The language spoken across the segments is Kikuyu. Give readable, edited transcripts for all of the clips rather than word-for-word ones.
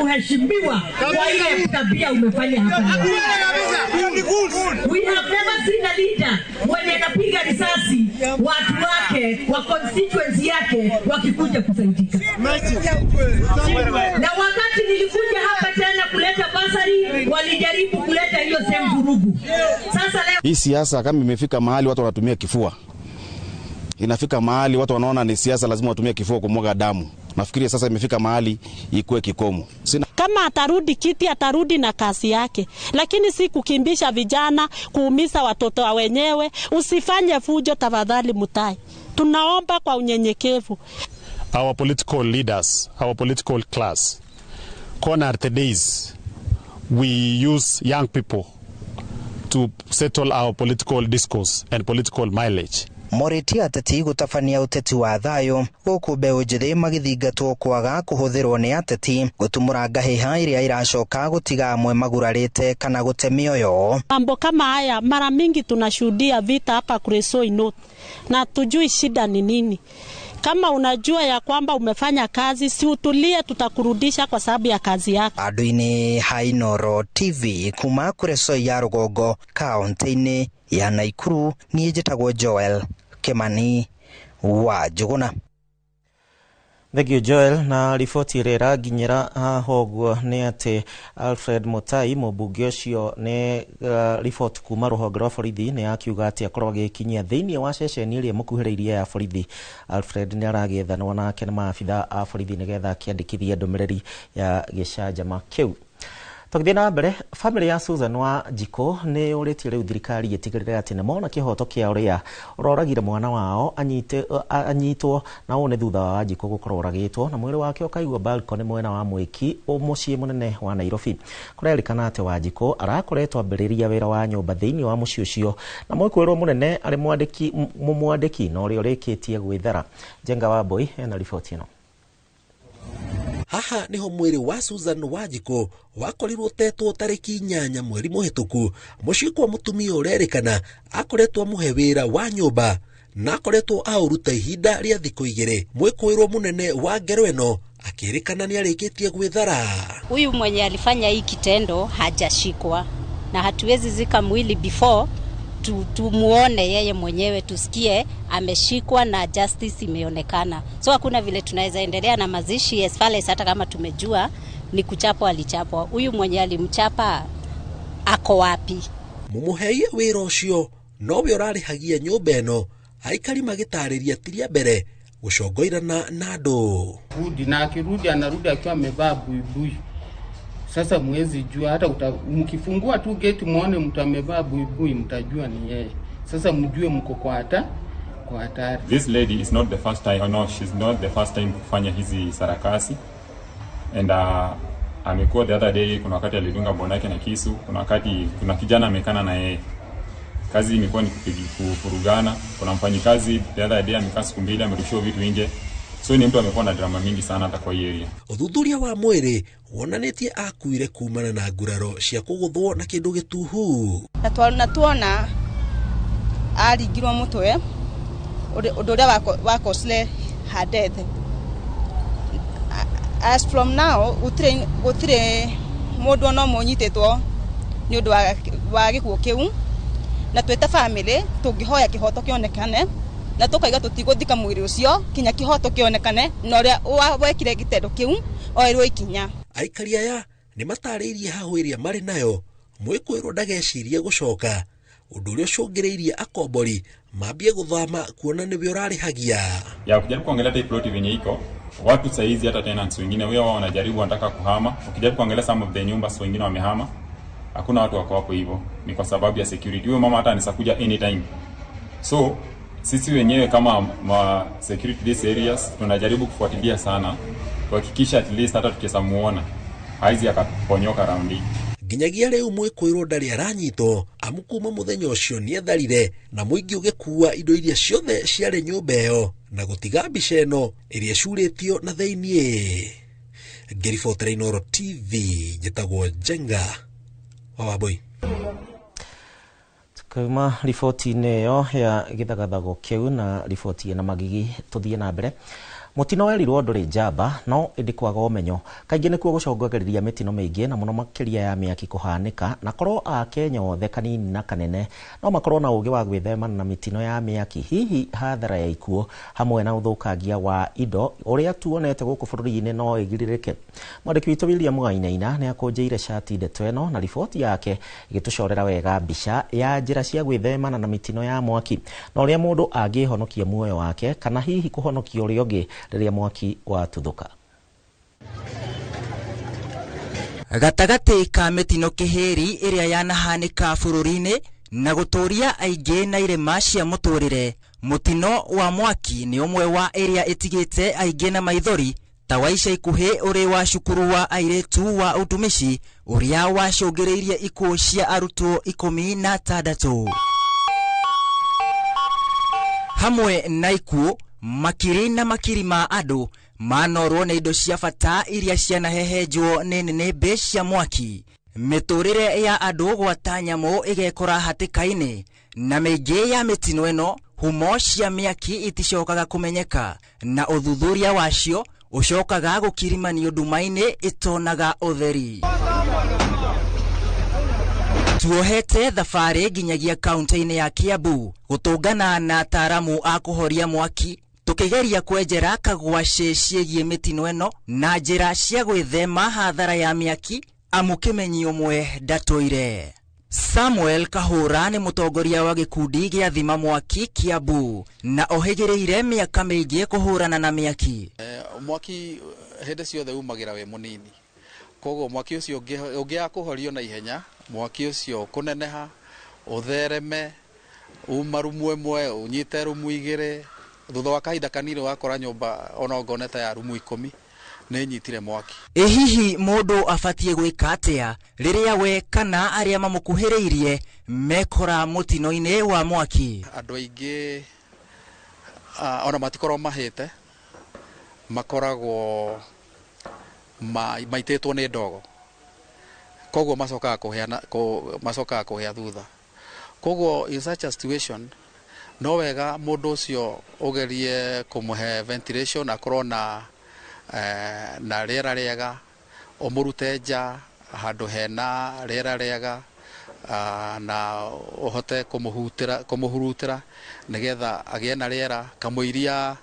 mheshimiwa kwa ile tabia umefanya hapa. We have never seen a leader mwenye anapiga risasi watu wake wa constituency yake wakikuja kusaidika. Na wakati nilikuja hapa tena kuleta bursary, walijaribu kuleta hiyo same vurugu. Sasa leo hii siasa kama imefika mahali watu wanatumia kifua. Inafika mahali watu wanaona ni siasa, lazima watumie kifua kumwaga damu. Nafikiri sasa imefika mahali ikuwe kikomo. Kama atarudi kiti, atarudi na kazi yake, lakini si kukimbisha vijana, kuumiza watoto wa wenyewe. Usifanye fujo tafadhali, Mutai. Tunaomba kwa unyenyekevu. Our political leaders, our political class, gone are the days we use young people to settle our political discourse and political mileage. Morĩtie ateti gũtabania ũteti wa thayũ gũkũ mbeũ njĩthĩ magĩthingatwo kwaga kũhũthĩrwo nĩ ateti gũtumũra ngahĩha ĩrĩa ĩracoka gũtiga amwe magurarĩte kana gũte mĩoyo. Mambo kama haya mara mingi tunashuhudia vita hapa Kuresoi North na tujui shida ni nini. Kama unajua ya kwamba umefanya kazi, si utulie, tutakurudisha kwa sababu ya kazi yako. Andũ-inĩ ha Inooro TV kuma Kuresoi ya rũgongo kaunti-inĩ ya Naikuru, niĩ njĩtagwo Joel Kimani wa Njũgũna. Thank you, Joel. Na riboti ĩrĩa ĩranginyĩra haha ũguo nĩ atĩ Alfred Mutai, mũmbunge ũcio, nĩ riboti kuma rũhonge rwa borithi nĩ yakiuga atĩ akorwo agĩkinyia thĩinĩ wa ceceni ĩrĩa ĩmũkuhĩrĩirie ya borithi. Alfred nĩ aragĩethanwo nake nĩ maabitha a borithi nĩgetha akĩandĩkithie ndũmĩrĩri ya gĩcanjama kĩu. Tũgĩthiĩ na mbere, bamĩrĩ ya Susan Wanjikũ nĩ yũrĩtie rĩu thirikari ĩtigĩrĩre atĩ nĩ mona kĩhoto kĩa ũrĩa ũroragire mwana wao anyitwo, na ũũ nĩ thutha wa Wanjikũ gũkorwo oragĩtwo na mwĩrĩ wake ũkaigwo balcony mwena wa Mwĩki mũciĩ mũnene wa Nairobi. Kũrerĩkana atĩ Wanjikũ arakoretwo ambĩrĩria wĩra wa nyũmba thĩinĩ wa mũciĩ ũcio na mwĩkũĩrwo mũnene arĩ mũmwandĩki na ũrĩa ũrĩkĩtie gwĩthara. Njenga Wambui ena riboti ĩno. Haha niho mwĩrĩ wa Susan Wanjikũ wakorirwo ũtetwo tarĩki 8 mweri mũhĩtũku mũciĩ kwa mũtumia ũrerĩkana akoretwo amũhe wĩra wa nyũmba na akoretwo aũruta ihinda rĩa thikũ 2. Mwĩkũĩrwo mũnene wa ngero ĩno akĩrĩkana nĩarĩkĩtie gwĩthara. Huyu mwenye alifanya hii kitendo hajashikwa na hatuwezi zika mwili before tumuone yeye mwenyewe, tusikie ameshikwa na justice imeonekana. So hakuna vile tunaweza endelea na mazishi as far as hata kama tumejua ni kuchapwa alichapwa. Huyu mwenye alimchapa ako wapi? Mumuheie wĩra ũcio nowe ũrarĩhagia nyũmba ĩno, aikari magĩtarĩria ti rĩa mbere gũcongoirana na andũ. Rudi na akirudi anarudi akiwa amevaa buibui. Sasa mwezi jua hata mkifungua tu gate muone mtu amevaa buibui mtajua ni yeye. Sasa mjue mko kwa hatari. This lady is not the first time, oh no, she's not the first time kufanya hizi sarakasi. And amekuwa the other day, kuna wakati alidunga bwana yake na kisu, kuna wakati kuna kijana amekana na yeye. Kazi imekuwa ni kufurugana. Kuna mfanyikazi the other day amekaa siku 2 amerushiwa vitu nje. So ni mtu amekuwa na drama mingi sana hata kwa hii area. Ũthuthuria wa mwĩrĩ wonanĩtie akuire kumana na nguraro cia kũgũthwo na kĩndũ gĩtuhu. Na tuona aringirwo mũtwe ũndũ ũrĩa wakosire her death. As from now gũtirĩ mũndũ ona ũmwe ũnyitĩtwo nĩ ũndũ wa gĩkuũ kĩu, na twĩ ta family tũngĩhoya kĩhoto kĩonekane na tũkaiga tũtigũthika mwĩrĩ ũcio kinya kĩhoto kĩonekane na ũrĩa wekire gĩtendo kĩu oerwo ikinya. Aikari aya nĩ matarĩirie hahũ ĩrĩa marĩ nayo mwĩkũĩrwo ndagecirie gũcoka, ũndũ ũrĩa ũcũngĩrĩirie akombori mambie gũthama kuona nĩwe ũrarĩhagia. Ya ukijaribu kuangalia hata plot venye iko watu saizi hata tenants wengine wao wanajaribu wanataka kuhama. Ukijaribu kuangalia some of the nyumba wengine wamehama, hakuna watu wako hapo hivyo, ni kwa sababu ya security. Huyo mama hata anaweza kuja anytime. So sisi wenyewe kama ma security these areas tunajaribu kufuatilia sana kuhakikisha at least hata tukisamuona haizi akaponyoka round hii. Nginyagia rĩu mwĩkũĩrwo ndarĩ aranyitwo amu kuma mũthenya ũcio nĩetharire na mũingĩ ũgĩkua indo iria ciothe ciarĩ nyũmba ĩyo na gũtiga mbica ĩno ĩrĩa ĩcurĩtio na thĩiniĩ. Ngĩribotera Inooro TV njĩtagwo Njenga wa Wambui. Kuma riboti-inĩ ĩyo ya gĩthagathago kĩu na riboti ĩna magigi tũthiĩ na mbere. Mũtino werirwo ndũrĩ njamba no ĩndĩ kwaga ũmenyo kaingĩ nĩkuo gũcũngagĩrĩria mĩtino mĩingĩ na mũno makĩria ya mĩaki kũhanĩka, na korwo Akenya othe kanini na kanene no makorwo na ũgĩ wa gwĩthemana na mĩtino ya mĩaki, hihi hathara ya ikuũ hamwe na ũthũkangia wa indo ũrĩa tuonete gũkũ bũrũri-inĩ no ĩgirĩrĩke. Mwandĩki witũ William Wainaina nĩ akũnjĩire cati ndeto ĩno na riboti yake ĩgĩtũcorera wega mbica ya njĩra cia gwĩthemana na mĩtino ya mwaki na ũrĩa mũndũ angĩhonokia muoyo wake kana hihi kũhonokia ũrĩa ũngĩ rĩrĩa mwaki watuthũka. Gatagatĩ ka mĩtino kĩhĩri ĩrĩa yanahanĩka bũrũri-inĩ na gũtũria aingĩ na irema cia mũtũrĩre, mũtino wa mwaki nĩ ũmwe wa ĩrĩa ĩtigĩte aingĩ na maithori ta wa ica ikuhĩ ũrĩ wa cukuru wa airĩtu wa utumishi ũrĩa wacũngĩrĩirie ikuũ cia arutwo 16. Hamwe na ikuũ, makiri na makiri ma andũ manorwo nĩ indo cia bata iria cianahehenjwo nĩ nĩnĩmbĩ cia mwaki. Mĩtũrĩre ya andũ gwata nyamũ ĩgekora hatĩka-inĩ, na mĩingĩ ya mĩtino ĩno humo cia mĩaki iticokaga kũmenyeka, na ũthuthuria wacio ũcokaga gũkirimanio nduma-inĩ ĩtonaga ũtheri. Tuohete thabarĩ nginyagia kaunti-inĩ ya Kiambu gũtũngana na ataaramu a kũhoria mwaki tukigeria kwenjera kagwacĩ ciĩgiĩ mĩtino ĩno na njĩra cia gwĩthema hathara ya mĩaki, amu kĩmenyi ũmwe ndatũire. Samuel Kahũra nĩ mũtongoria wa gĩkundi gĩa thima mwaki Kiambu na ohĩgĩrĩire mĩaka mĩingĩ kũhũrana na mĩaki. Mwaki hĩndĩ ciothe umagĩra wĩ mũnini, koguo mwaki ũcio ũngĩaga kũhorio na ihenya, mwaki ũcio kũneneha ũthereme uma rumu ĩmwe ũnyite rumu igĩrĩ, thutha wa kahinda kanini ũgakora nyũmba ona ongone ta ya rumu 10 nĩ nyitire mwaki. Ĩ hihi mũndũ abatiĩ gwĩka atĩa rĩrĩa we kana arĩa mamũkuhĩrĩirie mekora mũtino-inĩ wa mwaki? Andũ aingĩ ona matikorwo mahĩte, makoragwo maitĩtwo nĩ ndogo, koguo macokaga kũhĩa thutha. Koguo in such a situation no wega mũndũ ũcio ũgerie kũmũhe ventilation, akorwo na rĩera rĩega, ũmũrute nja handũ hena rĩera rĩega, na ũhote kũmũhurutĩra nĩgetha agĩe na rĩera kamũiria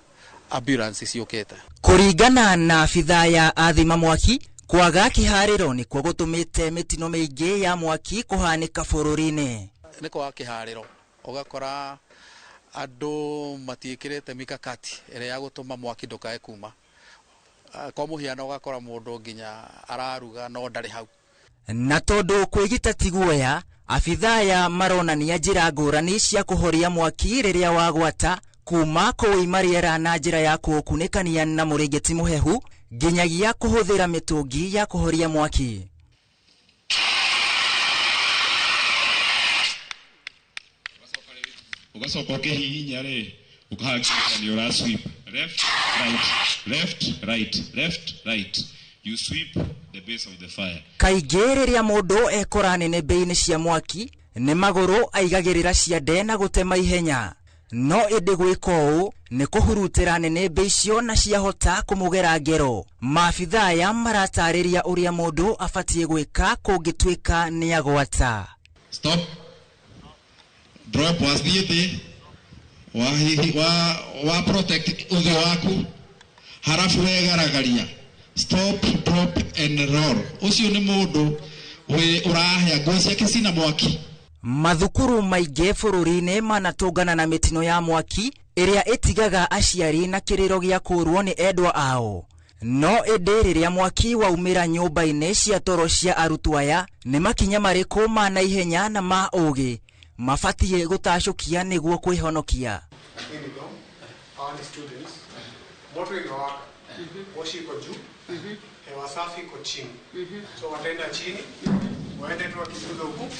ambulance ciũkĩte. Kũringana na abithaa ya athima mwaki, kwaga kĩharĩro nĩkuo gũtũmĩte mĩtino mĩingĩ ya mwaki kũhanĩka bũrũri-inĩ. Nĩ kwaga kĩharĩro, ũgakora andũ matiĩkĩrĩte mikakati ĩrĩa ya gũtũma mwaki ndũkae kuma. Kwa mũhiano ũgakora mũndũ nginya araruga no ndarĩ hau. Na tondũ kwĩgita ti guoya, abithaa ya maronania njĩra ngũrani cia kũhoria mwaki rĩrĩa wagwata, kuma kũima rĩera na njĩra ya kũũkunĩkania na mũrĩngĩti mũhehu nginyagia kũhũthĩra mĩtũngi ya kũhoria mwaki. Ũgacoka ũkĩhihinya rĩ, ũkahakikisha nĩ ũra sweep left right left right left right, you sweep the base of the fire. Kaingĩ rĩrĩa mũndũ ekora nĩnĩmbĩ-inĩ cia mwaki nĩ magũrũ aigagĩrĩra ciande na gũtema ihenya, no ĩndĩ gwĩka ũũ nĩ kũhurutĩra nĩnĩmbĩ icio na ciahota kũmũgera ngero. Maabithaa aya maratarĩria ũrĩa mũndũ abatiĩ gwĩka kũngĩtuĩka nĩ agwata. Stop, drop, wathiĩ thĩ, wa protect ũthiũ waku, harafu wegaragaria, stop, drop and roll. Ũcio nĩ mũndũ ũrahĩa nguo ciake cina mwaki. Mathukuru maingĩ bũrũri-inĩ manatũngana na mĩtino ya mwaki ĩrĩa ĩtigaga aciari na kĩrĩro gĩa kũũrwo nĩ endwa ao. No ĩndĩ rĩrĩa mwaki waumĩra nyũmba-inĩ cia toro cia arutwo aya, nĩ makinya marĩkũ ma naihenya na ma ũgĩ mabatiĩ gũtacũkia nĩguo kwĩhonokia? Moto inawaka, moshi iko juu, hewa safi iko chini. So wataenda chini, waende tu wakiguza huku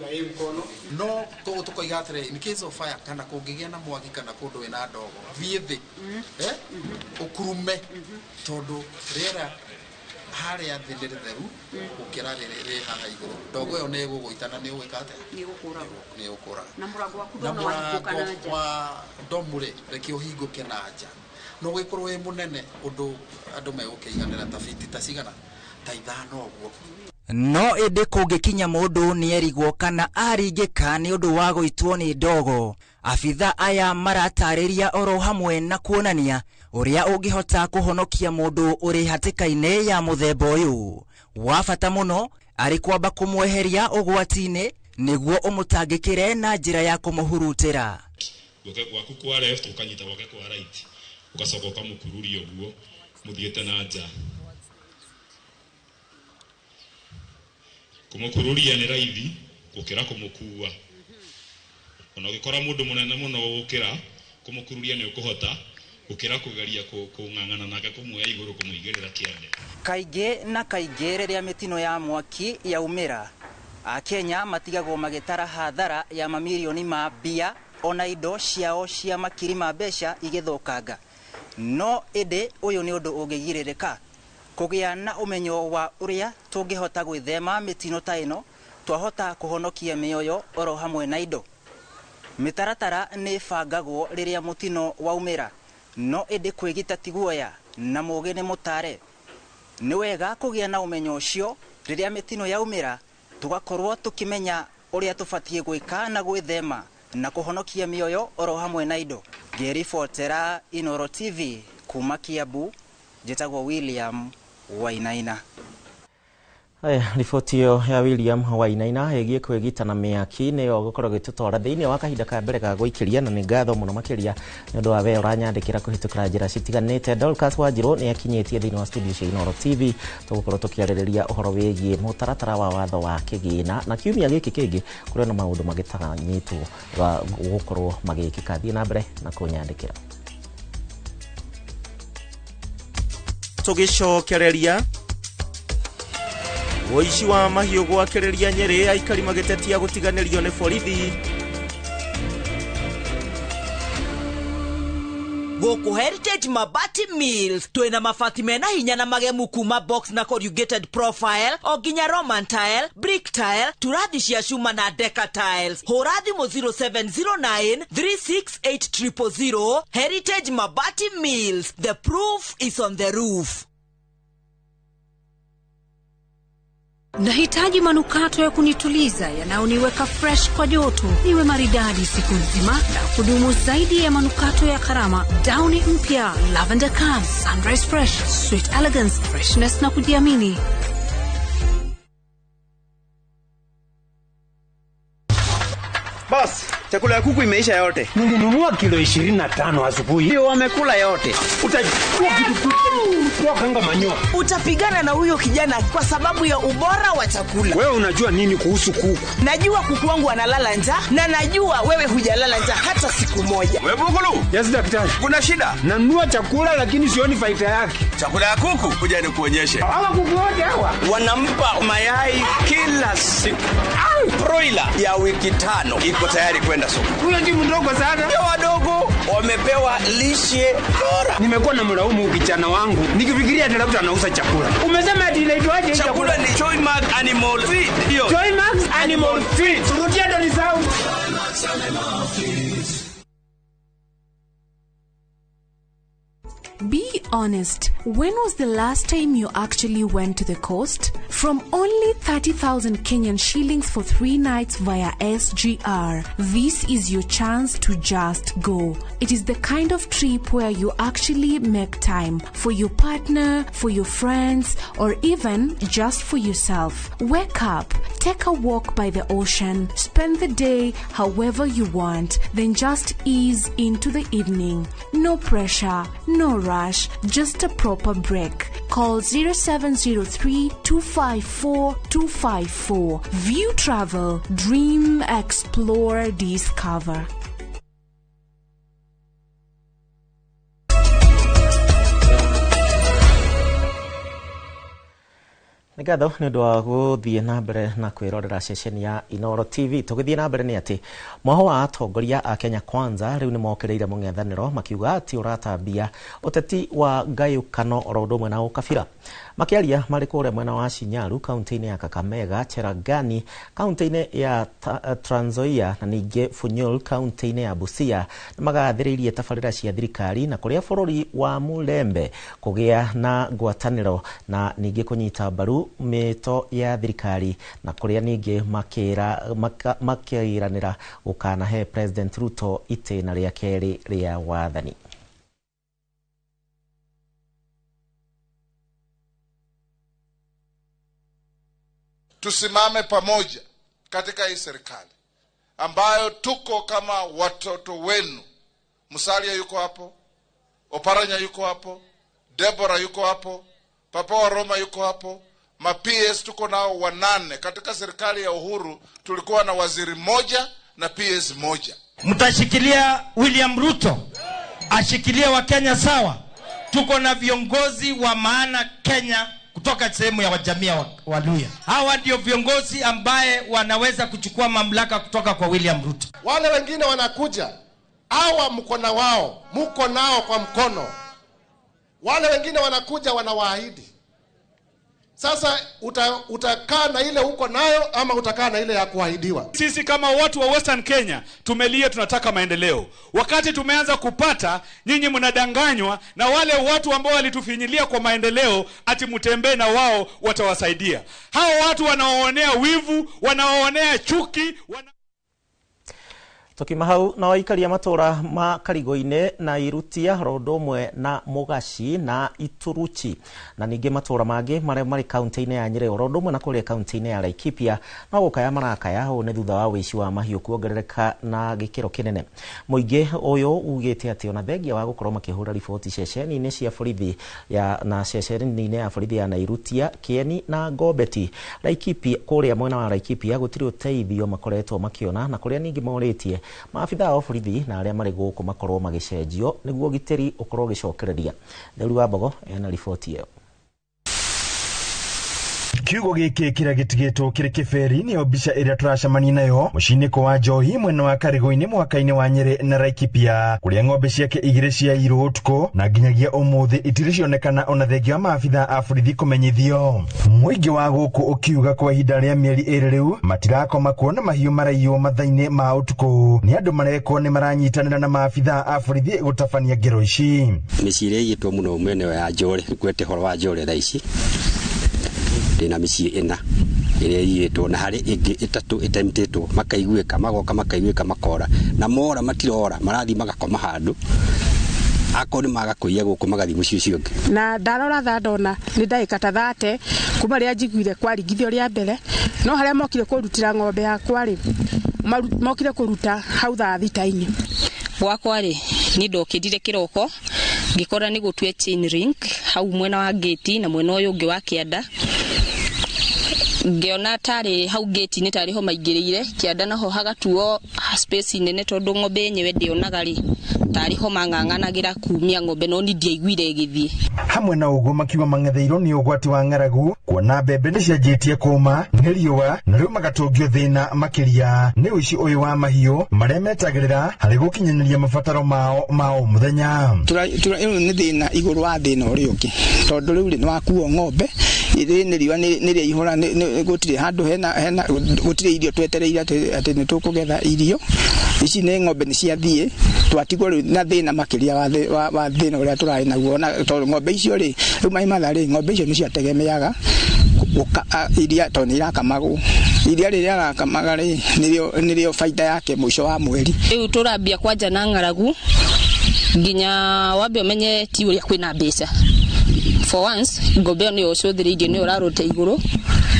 na hii mkono. No tukoiga atĩrĩ, in case of fire kana kũngĩgĩa na mwaki kana kũndũ wĩna ndogo, thiĩ thĩ, ũkurume, tondũ rĩera harĩa thĩ nĩ rĩtheru gũkĩra rĩ haha igũrũ. Ndogo ĩyo nĩ ĩgũgũita na nĩ ũgwĩka atĩa? Nĩ ĩgũkũraga. Nĩ ĩgũkũraga. Na mũrango waku Na ndona wahingũka na mũrango nja. wa ndomu rĩ, reke ũhingũke na nja. No ũgĩkorwo wĩ mũnene ũndũ andũ megũkĩiganĩra ta fiti ta cigana ta 5 ũguo. No ĩndĩ kũngĩkinya mũndũ nĩerigwo kana aringĩka nĩ ũndũ wa gũitwo nĩ ndogo, abitha aya maratarĩria oro hamwe na kuonania ũrĩa ũngĩhota kũhonokia mũndũ ũrĩ hatĩka-inĩ ya mũthemba ũyũ. Wa bata mũno arĩ kwamba kũmweheria ũgwati-inĩ nĩguo ũmũtangĩkĩre na njĩra ya kũmũhurutĩra. Gwaku kwa left ũkanyita gwake kwa right, ũgacoka ũkamũkururia ũguo mũthiĩte na nja. Kũmũkururia nĩ raithi gũkĩra kũmũkua. Ona ũngĩkora mũndũ mũnene mũno gũkĩra, kũmũkururia nĩ ũkũhota gũkĩra kũgeria kũng'ang'ana nake kũmuoya igũrũ kũmũigĩrĩra kĩande. Kaingĩ na kaingĩ rĩrĩa mĩtino ya mwaki yaumĩra, Akenya matigagwo magĩtara hathara ya mamirioni ma mbia ona indo ciao cia makiri ma mbeca igĩthũkanga. No ĩndĩ ũyũ nĩ ũndũ ũngĩgirĩrĩka. Kũgĩa na ũmenyo wa ũrĩa tũngĩhota gwĩthema mĩtino ta ĩno, twahota kũhonokia mĩoyo oro hamwe na indo. Mĩtaratara nĩ ĩbangagwo rĩrĩa mũtino waumĩra, no ĩndĩ kwĩgita ti guoya na mũũgĩ nĩ mũtare. Nĩ wega kũgĩa na ũmenyo ũcio rĩrĩa mĩtino yaumĩra, tũgakorwo tũkĩmenya ũrĩa tũbatiĩ gwĩka na gwĩthema na kũhonokia mĩoyo oro hamwe na indo. Ngĩribotera Inooro TV kuma Kiambu, njĩtagwo William Wainaina. Haya, riboti ĩyo ya William Wainaina ĩgiĩ kwĩgita na mĩaki nĩyo gũkorwo gĩtũtwara thĩinĩ wa kahinda ka mbere ga gũikĩria, na nĩ ngatho mũno makĩria nĩ ũndũ wa we ũranyandĩkĩra kũhĩtũkĩra njĩra citiganĩte. Dorcas Wanjirũ nĩ akinyĩtie thĩinĩ wa studio cia Inooro TV, tũgũkorwo tũkĩarĩrĩria ũhoro wĩgiĩ mũtaratara wa watho wa kĩgĩna, na kiumia gĩkĩ kĩngĩ kũrĩ na maũndũ magĩtanyĩtwo gũkorwo magĩkĩka. Thiĩ na mbere na kũnyandĩkĩra. Tũgĩcokereria ũici wa mahiũ gwakĩrĩria Nyĩrĩ, aikari magĩtetia gũtiganĩrio nĩ borithi. Gũkũ Heritage Mabati Mills twĩna mabati mena hinya na magemu kuma box na corrugated profile o nginya Roman tile, brick tile, turathi cia cuma na deca tiles. Hũra thimũ 0709 368 000. Heritage Mabati Mills, the proof is on the roof. Nahitaji manukato ya kunituliza yanayoniweka fresh kwa joto, niwe maridadi siku nzima na kudumu zaidi ya manukato ya karama. Downy mpya Lavender Calm, Sunrise Fresh, Sweet Elegance, freshness na kujiamini. Boss, chakula ya kuku imeisha yote. Nilinunua kilo 25 asubuhi. Ndio wamekula yote. Utachukua kitu kwa kanga manyoa. Utapigana na huyo kijana kwa sababu ya ubora wa chakula. Wewe unajua nini kuhusu kuku? Najua kuku wangu analala njaa na najua wewe hujalala njaa hata siku moja. Wewe Bugulu? Yes daktari. Kuna shida? Nanunua chakula lakini sioni faida yake. Chakula ya kuku? Kuja nikuonyeshe. Hawa kuku wote hawa wanampa mayai kila siku. Broiler ya wiki 5 iko tayari kwenda soko. Huyo ndi mdogo sana. Ndio wadogo wamepewa lishe bora. Nimekuwa na mlaumu kijana wangu nikifikiria ati labda anauza chakula. Umesema ati inaitwaje chakula? Ni Joymax Animal Feed. Ndio. Joymax Animal Feed. Rudia ndo nisahau. Joymax Animal Feed. Be honest, when was the last time you actually went to the coast? From only 30,000 Kenyan shillings for 3 nights via SGR, this is your chance to just go. It is the kind of trip where you actually make time for your partner, for your friends, or even just for yourself. Wake up, take a walk by the ocean, spend the day however you want, then just ease into the evening. No pressure, no rush, just a proper break. Call 0703 254 254. View Travel, dream, explore, discover. Nĩ ngatho nĩ ũndũ wa gũthiĩ na mbere na kwĩrorera ceceni ya Inooro TV. Tũgĩthiĩ na mbere nĩ atĩ mwaho wa atongoria a Kenya Kwanza rĩu nĩ mokĩrĩire mũng'ethanĩro makiuga atĩ ũratambia ũteti wa ngayũkano oro ũndũ ũmwe na ũkabira. Makĩaria marĩ kũrĩa mwena wa Shinyaru kaunti-inĩ ya Kakamega, Cherangani kaunti-inĩ ya Trans Nzoia na ningĩ Funyul kaunti-inĩ ya Busia nĩmagathĩrĩirie tabarĩra cia thirikari na kũrĩa bũrũri wa Mulembe kũgĩa na ngwatanĩro na ningĩ kũnyita mbaru mĩto ya thirikari na kũrĩa ningĩ makĩranĩra gũkanahe President Ruto itĩna rĩa kerĩ rĩa wathani. Tusimame pamoja katika hii serikali ambayo tuko kama watoto wenu. Musalia yuko hapo, Oparanya yuko hapo, Deborah yuko hapo, Papa wa Roma yuko hapo, ma PS tuko nao 8. Katika serikali ya Uhuru tulikuwa na waziri moja na PS moja. Mtashikilia William Ruto ashikilie wa Kenya sawa. Tuko na viongozi wa maana Kenya kutoka sehemu ya jamii wa Luhya. Hawa ndio viongozi ambaye wanaweza kuchukua mamlaka kutoka kwa William Ruto. Wale wengine wanakuja, hawa mko na wao, mko nao kwa mkono. Wale wengine wanakuja wanawaahidi. Sasa utakaa na ile uko nayo ama utakaa na ile ya kuahidiwa. Sisi kama watu wa Western Kenya tumelia, tunataka maendeleo. Wakati tumeanza kupata, nyinyi mnadanganywa na wale watu ambao walitufinyilia kwa maendeleo ati mtembee na wao watawasaidia. Hao watu wanaoonea wivu, wanaoonea chuki, Tukima hau na waikaria matura ma Karigo-inĩ na Irutia rondo ũmwe na Mugaci na Ituruchi na ningĩ matura mangĩ marĩa marĩ kaunti-inĩ ya Nyĩrĩ rondo ũmwe na kũrĩa kaunti-inĩ ya Laikipia no gũkaya marakaya ũũ nĩ thutha wa ũici wa mahiũ kuongerereka na gĩkĩro kĩnene. Mũingĩ ũyũ ugĩte atĩ ona thengia wa gũkorwo makĩhũra riboti ceceni-inĩ cia borithi ya na ceceni-inĩ ya borithi ya Nairutia, Kieni na Gombeti Laikipia kũrĩa mwena wa Laikipia gũtirĩ ũteithio makoretwo makĩona na kũrĩa ningĩ morĩtie maabitha a borithi na arĩa marĩ gũkũ makorwo magĩcenjio nĩguo ũgitĩri ũkorwo ũgĩcokereria. Theru wa Mbogo ena riboti ĩyo. Kiugo gĩkĩ kĩrĩa gĩtigĩtwo kĩrĩ kĩberi nĩyo mbica ĩrĩa tũracemania nayo mũciĩ-inĩ wa Njohi mwena wa Karigo-inĩ mũhaka-inĩ wa Nyĩrĩ na Laikipia kũrĩa ng'ombe ciake igĩrĩ ciairwo ũtukũ na nginyagia ũmũthĩ itirĩ cionekana ona thengia wa maabitha a borithi kũmenyithio. Mũingĩ wa gũkũ ũkiuga kwa ihinda rĩa mĩeri ĩrĩ rĩu matirakoma kuona mahiũ maraiywo mathaa-inĩ ma ũtukũ nĩ andũ marekwo nĩ maranyitanĩra na maabitha a borithi gũtabania ngero ici. Mĩciĩ ĩrĩa ĩiyĩtwo mũno mwena ya Njore ngwete horo wa Njore thaa ici ndĩna mĩciĩ ĩna ĩrĩa ĩiyĩtwo na harĩ ĩngĩ ĩtatũ ĩtemtĩtwo makaiguĩka magoka makaiguĩka makora na mora matirora marathiĩ magakoma handũ akorwo nĩ maga kũiya gũkũ magathiĩ mũciĩ ũcio ũngĩ. Na ndarora thaa ndona nĩ ndagĩka ta 30 kuma rĩrĩa njiguire kwarigithio rĩa mbere no harĩa mokire kũrutĩra ng'ombe yakwa rĩ mokire kũruta hau thaa 6-inĩ. Gwakwa rĩ niĩ ndokĩrire kĩroko ngĩkora nĩ gũtue chain link hau mwena wa gate na mwena ũyũ ũngĩ wa kĩanda ngiona tarĩ hau gate-inĩ tarĩ ho maingĩrĩire kĩanda naho hagatuo space nene tondũ ng'ombe yenyewe ndĩonaga rĩ tarĩ ho mang'ang'anagĩra kumia ng'ombe no ni ndiaiguire ĩgĩthiĩ. Hamwe na ũguo makiuga mang'etheirwo nĩ ũgwati wa ng'aragu kuona mbembe nĩ cianjĩtie kũma nĩ riũa na rĩu magatũngio thĩna makĩria nĩ ũici ũyũ wa mahiũ marĩa metagĩrĩra harĩ gũkinyanĩria mabataro mao ma o mũthenya. Ĩno nĩ thĩna igũrũ wa thĩna ũrĩa ũngĩ tondũ rĩu rĩ nĩwakuo ng'ombe ĩrĩ riũa nĩ rĩaihũra gũtirĩ handũ hena gũtirĩ irio twetereire atĩ nĩ tũkũgetha irio ici nĩ ng'ombe nĩ ciathiĩ twatigwo rĩu na thĩna makĩria wa thĩna ũrĩa tũrarĩ naguo na tondũ ng'ombe icio rĩ rĩu mai matha rĩ ng'ombe icio nĩ ciategemeaga iria tondũ nĩ irakamagwo iria rĩrĩa arakamaga rĩ nĩrĩo baita yake mũico wa mweri. Rĩu tũrambia kwanja na ng'aragu nginya wambe ũmenye ti ũrĩa kwĩna mbeca. For once ng'ombe ĩyo nĩyo ũcũthĩrĩirie nĩyo ũrarũta igũrũ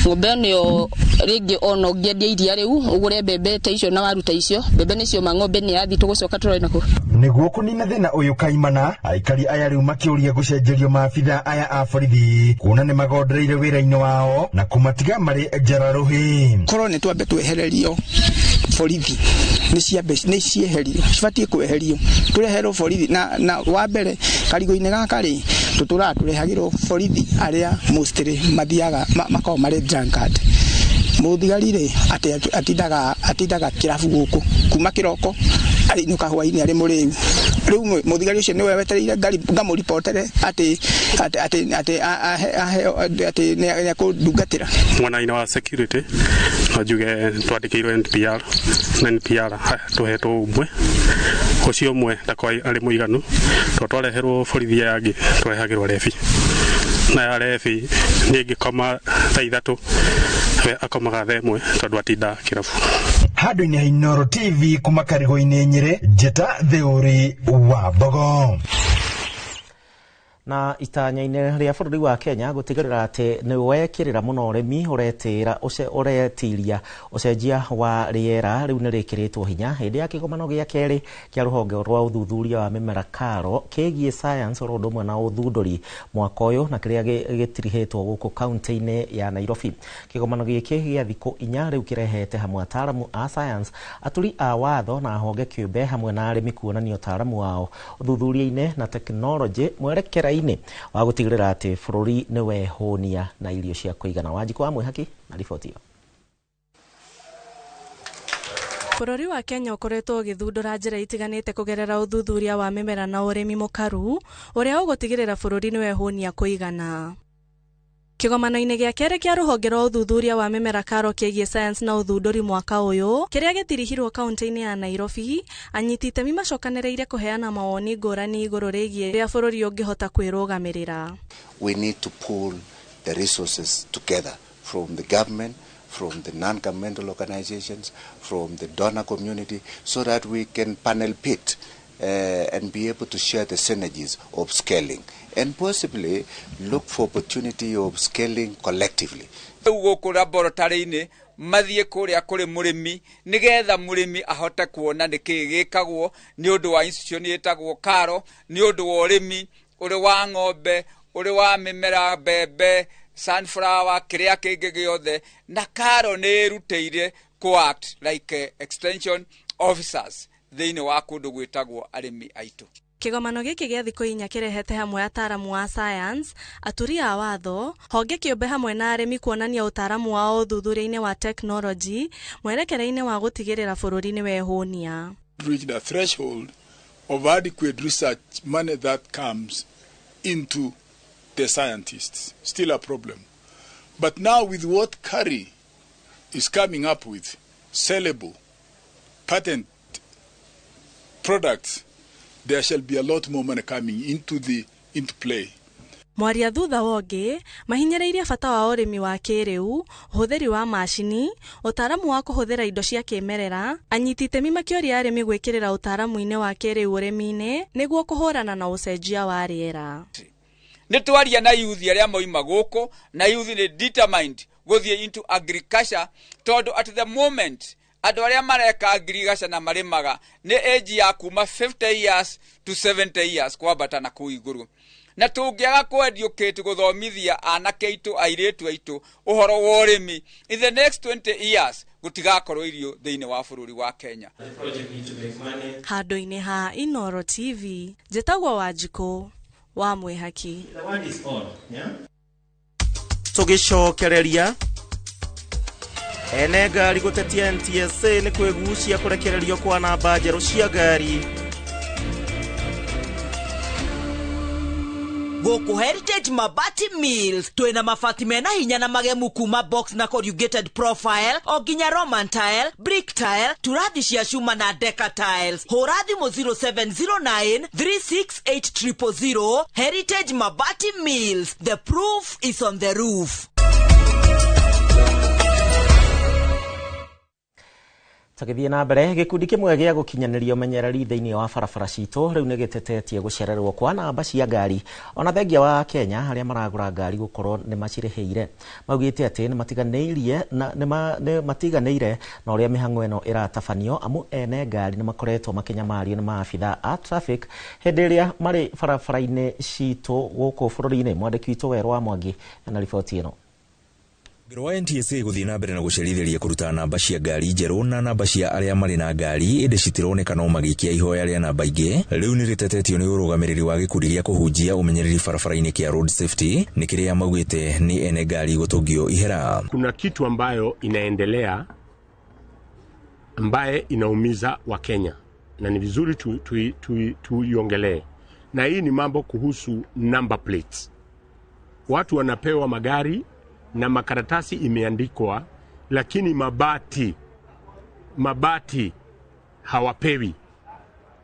ng'ombe ĩyo nĩyo rĩngĩ ona ũngĩendia iria rĩu ũgũre mbembe ta icio na waruta icio mbembe nĩcio ma ng'ombe nĩ yathi tũgũcoka tũrore nakũ. Nĩguo kũnina thĩna ũyũ kaimana aikari aya rĩu makĩũria gũcenjerio maabitha aya a borithi kuona nĩ magondereire wĩra-inĩ wao na kũmatiga marĩ njara rũhĩ. Korwo nĩ twambe twehererio borithi nĩ cieherio cibatiĩ kweherio tũreherwo borithi na wa mbere Karigo-inĩ gaka rĩ tũtũraga tũrehagĩrwo borithi arĩa mostly mathiaga makoragwo marĩ drunkard. Mũthigari rĩ atindaga kĩrabu gũkũ kuma kĩroko Arĩinũka hwainĩ arĩ mũrĩu. Rĩu mũthigari ũcio nĩwe wetereire ngamũripotere atĩ atĩ atĩ aheo atĩ nĩekũndungatĩra. Mwena-inĩ wa security no njuge twandĩkĩirwo NPR na NPR tũhetwo ũmwe, ũcio ũmwe ndakoragwo arĩ mũiganu tondũ twareherwo borithi aya angĩ twarehagĩrwo rebi, na ya rebi niĩ ngĩkoma thaa 3 we akomaga thaa 1 tondũ atinda kĩrabu. Handũ-inĩ ha Inooro TV kuma Karigũ-inĩ Nyĩrĩ, njĩta Theũri wa Mbogo. Na itanya-inĩ rĩa bũrũri wa Kenya gũtigĩrĩra atĩ nĩ wekĩrĩra mũno ũrĩmi ũretiria ũcenjia wa rĩera rĩu nĩ rĩkĩrĩtwo hinya hĩndĩ ya kĩgomano gĩa kerĩ kĩa rũhonge rwa ũthuthuria wa mĩmera KALRO kĩgiĩ science oro ũndũ ũmwe na ũthundũri mwaka ũyũ na kĩrĩa gĩtirihĩtwo gũkũ kaunti-inĩ ya Nairobi. Kĩgomano gĩkĩ gĩa thikũ 4 rĩu kĩrehete hamwe ataaramu a science, aturi a watho na honge kĩũmbe hamwe na arĩmi kuonania ũtaaramu wao ũthuthuria-inĩ na tekinoronjĩ mwerekera wa gũtigĩrĩra atĩ bũrũri nĩ wehũnia na irio cia kũigana. Wanjikũ wa Mwĩhaki na riboti ĩyo. Bũrũri wa Kenya ũkoretwo ũgĩthundũra njĩra itiganĩte kũgerera ũthuthuria wa mĩmera na ũrĩmi mũkaru ũrĩa ũgũtigĩrĩra bũrũri nĩ wehũnia kũigana. Kĩgomano-inĩ gĩa kerĩ kĩa rũhonge rwa ũthuthuria wa mĩmera KALRO kĩgiĩ science na ũthundũri mwaka ũyũ kĩrĩa gĩtirihirwo kaunti-inĩ ya Nairobi, anyiti itemi macokanĩrĩire kũheana mawoni ngũrani igũrũ rĩgiĩ ũrĩa bũrũri ũngĩhota kwĩrũgamĩrĩra. We need to pool the resources together from the government, from the non-governmental organizations, from the donor community, so that we can panel pit and be able to share the synergies of scaling and possibly look for opportunity of scaling collectively. Rĩu gũkũ laboratory-inĩ mathiĩ kũrĩa kũrĩ mũrĩmi nĩgetha mũrĩmi ahote kuona nĩkĩĩ gĩkagwo nĩ ũndũ wa institution ĩtagwo KALRO, nĩ ũndũ wa ũrĩmi, ũrĩ wa ng'ombe, ũrĩ wa mĩmera, mbembe, sunflower, kĩrĩa kĩngĩ gĩothe, na KALRO nĩ ĩrutĩire co-act like extension officers thĩinĩ wa kũndũ gwĩtagwo arĩmi aitũ. Kĩgomano gĩkĩ gĩa thikũ 4 kĩrehete hamwe ataaramu a science, aturi a watho, honge kĩũmbe hamwe na arĩmi kuonania ũtaaramu wao ũthuthuria-inĩ wa tekinoronjĩ mwerekera-inĩ wa gũtigĩrĩra bũrũri nĩ wehũnia. Reach the threshold of adequate research money that comes into the scientists. Still a problem. But now with what KARI is coming up with, sellable, patent products, there shall be a lot more money coming into play. Mwaria thutha wongi mahinyĩrĩirie bata wa ũrĩmi wa kĩrĩu, ũhũthĩri wa macini, ũtaaramu wa kũhũthĩra indo cia kĩmerera, anyiti itemi makĩũria arĩmi gwĩkĩrĩra ũtaaramu-inĩ wa kĩrĩu ũrĩmi-inĩ nĩguo kũhũrana na ũcenjia wa rĩera. Nĩ twaria na youth arĩa moima gũkũ, na youth nĩ determined gũthiĩ into agriculture tondũ at the moment andũ arĩa mareka agriculture na marĩmaga nĩ age ya kuma 50 years to 70 years kwambata na kũu igũrũ. Na tũngĩaga kũ-educate gũthomithia anake aitũ, airĩtu aitũ ũhoro wa ũrĩmi, in the next 20 years gũtigakorwo irio thĩinĩ wa bũrũri wa Kenya. Handũ-inĩ ha Inooro TV, njĩtagwo Wanjikũ wa Mwĩhaki. Tũgĩcokereria ene ngari gũtetia NTSA nĩ kwĩgucia kũrekererio kwa namba njerũ cia ngari. Gũkũ Heritage Mabati Mills twĩna mabati mena hinya na magemu kuma box na corrugated profile o nginya Roman tile, brick tile, turathi cia cuma na deca tiles. Hũra thimũ 0709 368 000. Heritage Mabati Mills, the proof is on the roof. Tũgĩthiĩ na mbere, gĩkundi kĩmwe gĩa gũkinyanĩria ũmenyereri thĩinĩ wa barabara citũ rĩu nĩ gĩtetetie gũcererwo kwa namba cia ngari ona thengia wa Kenya arĩa maragũra ngari gũkorwo nĩ macirĩhĩire. Maugĩte atĩ nĩ matiganĩire na ũrĩa mĩhang'o ĩno ĩratabanio amu ene ngari nĩ makoretwo makĩnyamario nĩ maabitha a traffic hĩndĩ ĩrĩa marĩ barabara-inĩ citũ gũkũ bũrũri-inĩ. Mwandĩki witũ Werũ wa Mwangi na riboti ĩno. Rwa NTSA gũthiĩ na mbere na gũcerithĩria kũruta namba cia ngari njerũ na namba cia arĩa marĩ na ngari ĩndĩ citironeka no magĩikia ihoya rĩa namba ingĩ rĩu nĩ rĩtetetio nĩ ũrũgamĩrĩri wa gĩkundi gĩa kũhunjia ũmenyereri barabara-inĩ kĩa road safety nĩ kĩrĩa maugĩte nĩ ene ngari gũtũngio ihera. Kuna kitu ambayo inaendelea ambaye inaumiza Wakenya na ni vizuri tuiongelee tu, na hii ni mambo kuhusu number plates. Watu wanapewa magari na makaratasi imeandikwa, lakini mabati hawapewi.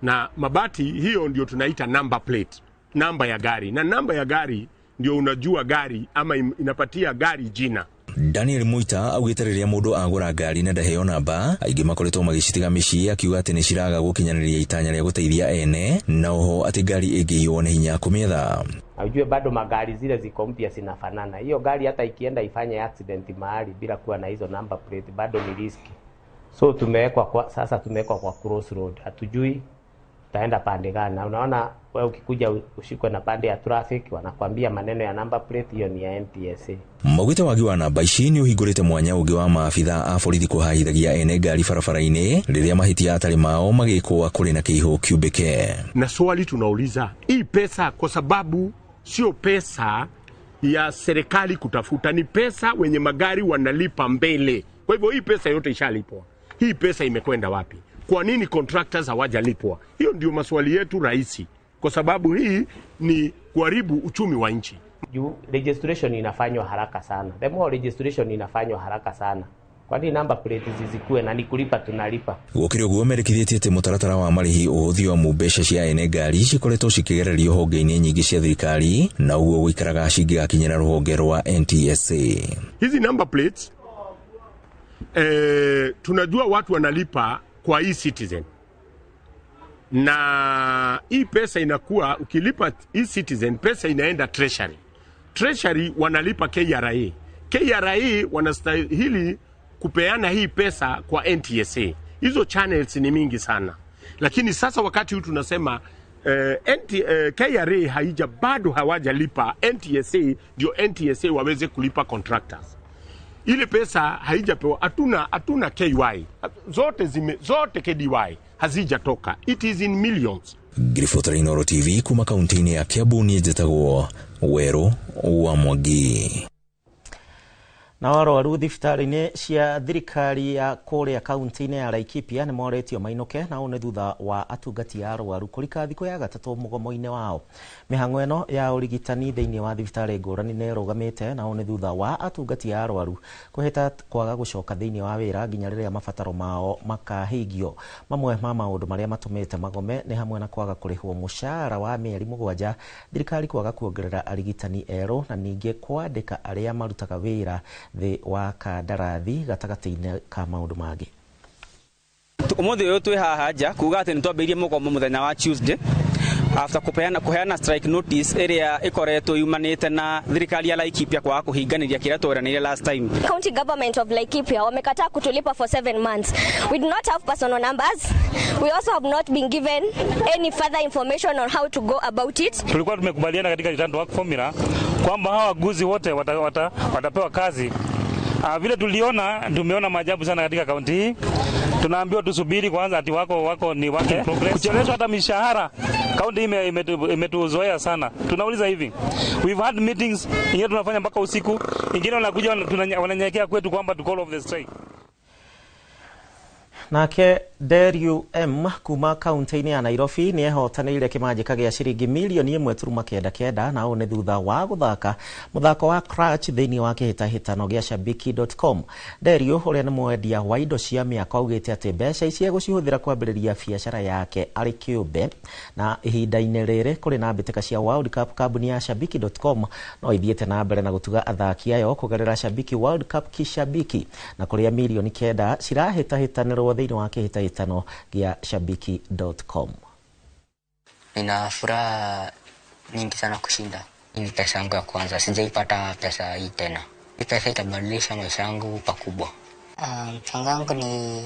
Na mabati hiyo ndio tunaita number plate, namba ya gari. Na namba ya gari ndio unajua gari ama inapatia gari jina. Daniel Muita augite riria mundu agura ngari na ndaheo namba aingi makoretwo magicitiga micii akiuga ati ni ciraga gukinyaniria itanya ria guteithia ene na oho ati ngari ingĩiywo nĩ hinya kumietha. Na ujue bado magari zile ziko mpya zinafanana. Hiyo gari hata ikienda ifanye accident mahali bila kuwa na hizo number plate bado ni riski. So sasa tumewekwa kwa crossroad. Hatujui utaenda pande gani. Na unaona wewe ukikuja ushikwe na pande ya traffic wanakuambia maneno ya number plate hiyo ni ya NTSA. Maugite wagi wa namba ici ni uhingurite mwanya ungi wa maabitha a borithi kuhaithagia ene ngari barabara-ini riria mahitia atari mao magikwo kuri na kiihu kiumbike. Na swali tunauliza, hii pesa kwa sababu sio pesa ya serikali kutafuta, ni pesa wenye magari wanalipa mbele. Kwa hivyo hii pesa yote ishalipwa. Hii pesa imekwenda wapi? Kwa nini contractors hawajalipwa? Hiyo ndio maswali yetu rahisi, kwa sababu hii ni kuharibu uchumi wa nchi. Registration inafanywa haraka sana. The more registration inafanywa haraka sana. Kwa nini number plate zizikue na ni kulipa tunalipa? Gukiri uguo merikithitie ati mutaratara wa marihi uhuthi wa mbeca cia ene ngari cikoretwo cikigererio honge-ini nyingi cia thirikari na uguo guikaraga cingigakinyira ruhonge rwa NTSA. Hizi number plates tunajua watu wanalipa kwa e-Citizen. Na hii pesa inakuwa ukilipa e-Citizen pesa inaenda Treasury. Treasury wanalipa KRA. KRA wanastahili kupeana hii pesa kwa NTSA. Hizo channels ni mingi sana. Lakini sasa wakati huu tunasema KRA haija bado hawajalipa NTSA ndio NTSA waweze kulipa contractors. Ile pesa haijapewa, hatuna KY. Zote KDY hazijatoka. It is in millions. Ngiribotera Inooro TV kuma kaunti-inĩ ya Kiambu niĩ njĩtagwo Werũ wa Mwangi. Na arwaru thibitarĩ-inĩ cia thirikari ya kũrĩa kaunti-inĩ ya Laikipia nĩ moretio mainũke na ũũ nĩ thutha wa atungati a arwaru kũrika thikũ ya gatatũ mũgomo-inĩ wao. Mĩhang'o ĩno ya ũrigitani thĩinĩ wa thibitarĩ ngũrani nĩ ĩrũgamĩte na ũũ nĩ thutha wa atungati a arwaru kwĩhĩta kwaga gũcoka thĩinĩ wa wĩra nginya rĩrĩa mabataro mao makahingio. Mamwe ma maũndũ marĩa matũmĩte magome nĩ hamwe na kwaga kũrĩhwo mũcara wa mĩeri 7, thirikari kwaga kuongerera arigitani erũ na ningĩ kwandĩka arĩa marutaga wĩra thĩ wa kandarathi gatagatĩ-inĩ ka maũndũ mangĩ. Umuthi uyu twi haha nja kuga ati nitwambĩrĩirie mũgomo mũthenya wa Tuesday after kuheana strike notice ĩrĩa ĩkoretwo yumanĩte na thirikari ya Laikipia kwaga kũhinganĩria kĩrĩa tweranĩire last time. County government of Laikipia wamekataa kutulipa for 7 months. We do not have personal numbers. We also have not been given any further information on how to go about it. Tulikuwa tumekubaliana katika return to work formula kwamba hawa waguzi wote watapewa kazi. Vile tumeona maajabu sana katika kaunti hii. Tunaambiwa tusubiri kwanza ati wako ni work in progress. Kucheleweshwa hata mishahara. Kaunti imetuzoea sana. Tunauliza hivi. We've had meetings ingine tunafanya mpaka usiku, ingine wanakuja wananyenyekea kwetu kwamba to call off the strike. Nake Deriu M kuma kaunti-inĩ ya Nairobi nĩ ehotanĩire kĩmanjĩka gĩa ciringi milioni 1.99 na ũũ nĩ thutha wa gũthaka mũthako wa Cratch thĩinĩ wa kĩhĩtahĩtano gĩa Shabiki.com. Deriu ũrĩa nĩ mwendia wa indo cia mĩako augĩte atĩ mbeca ici egũcihũthĩra kwambĩrĩria biacara yake arĩ kĩũmbe, na ihinda-inĩ rĩrĩ kũrĩ na mbĩtĩka cia World Cup kambuni ya Shabiki.com no ithiĩte na mbere na gũtuga athaki ayo kũgerera Shabiki World Cup kishabiki na kũrĩa milioni 9 cirahĩtahĩtanĩrwo thĩinĩ wa kĩhĩtahĩtano gĩa Shabiki.com. Nina furaha nyingi sana kushinda. Hii ni pesa yangu ya kwanza, sijaipata pesa hii tena. Hii pesa itabadilisha maisha yangu pakubwa. Mpango wangu ni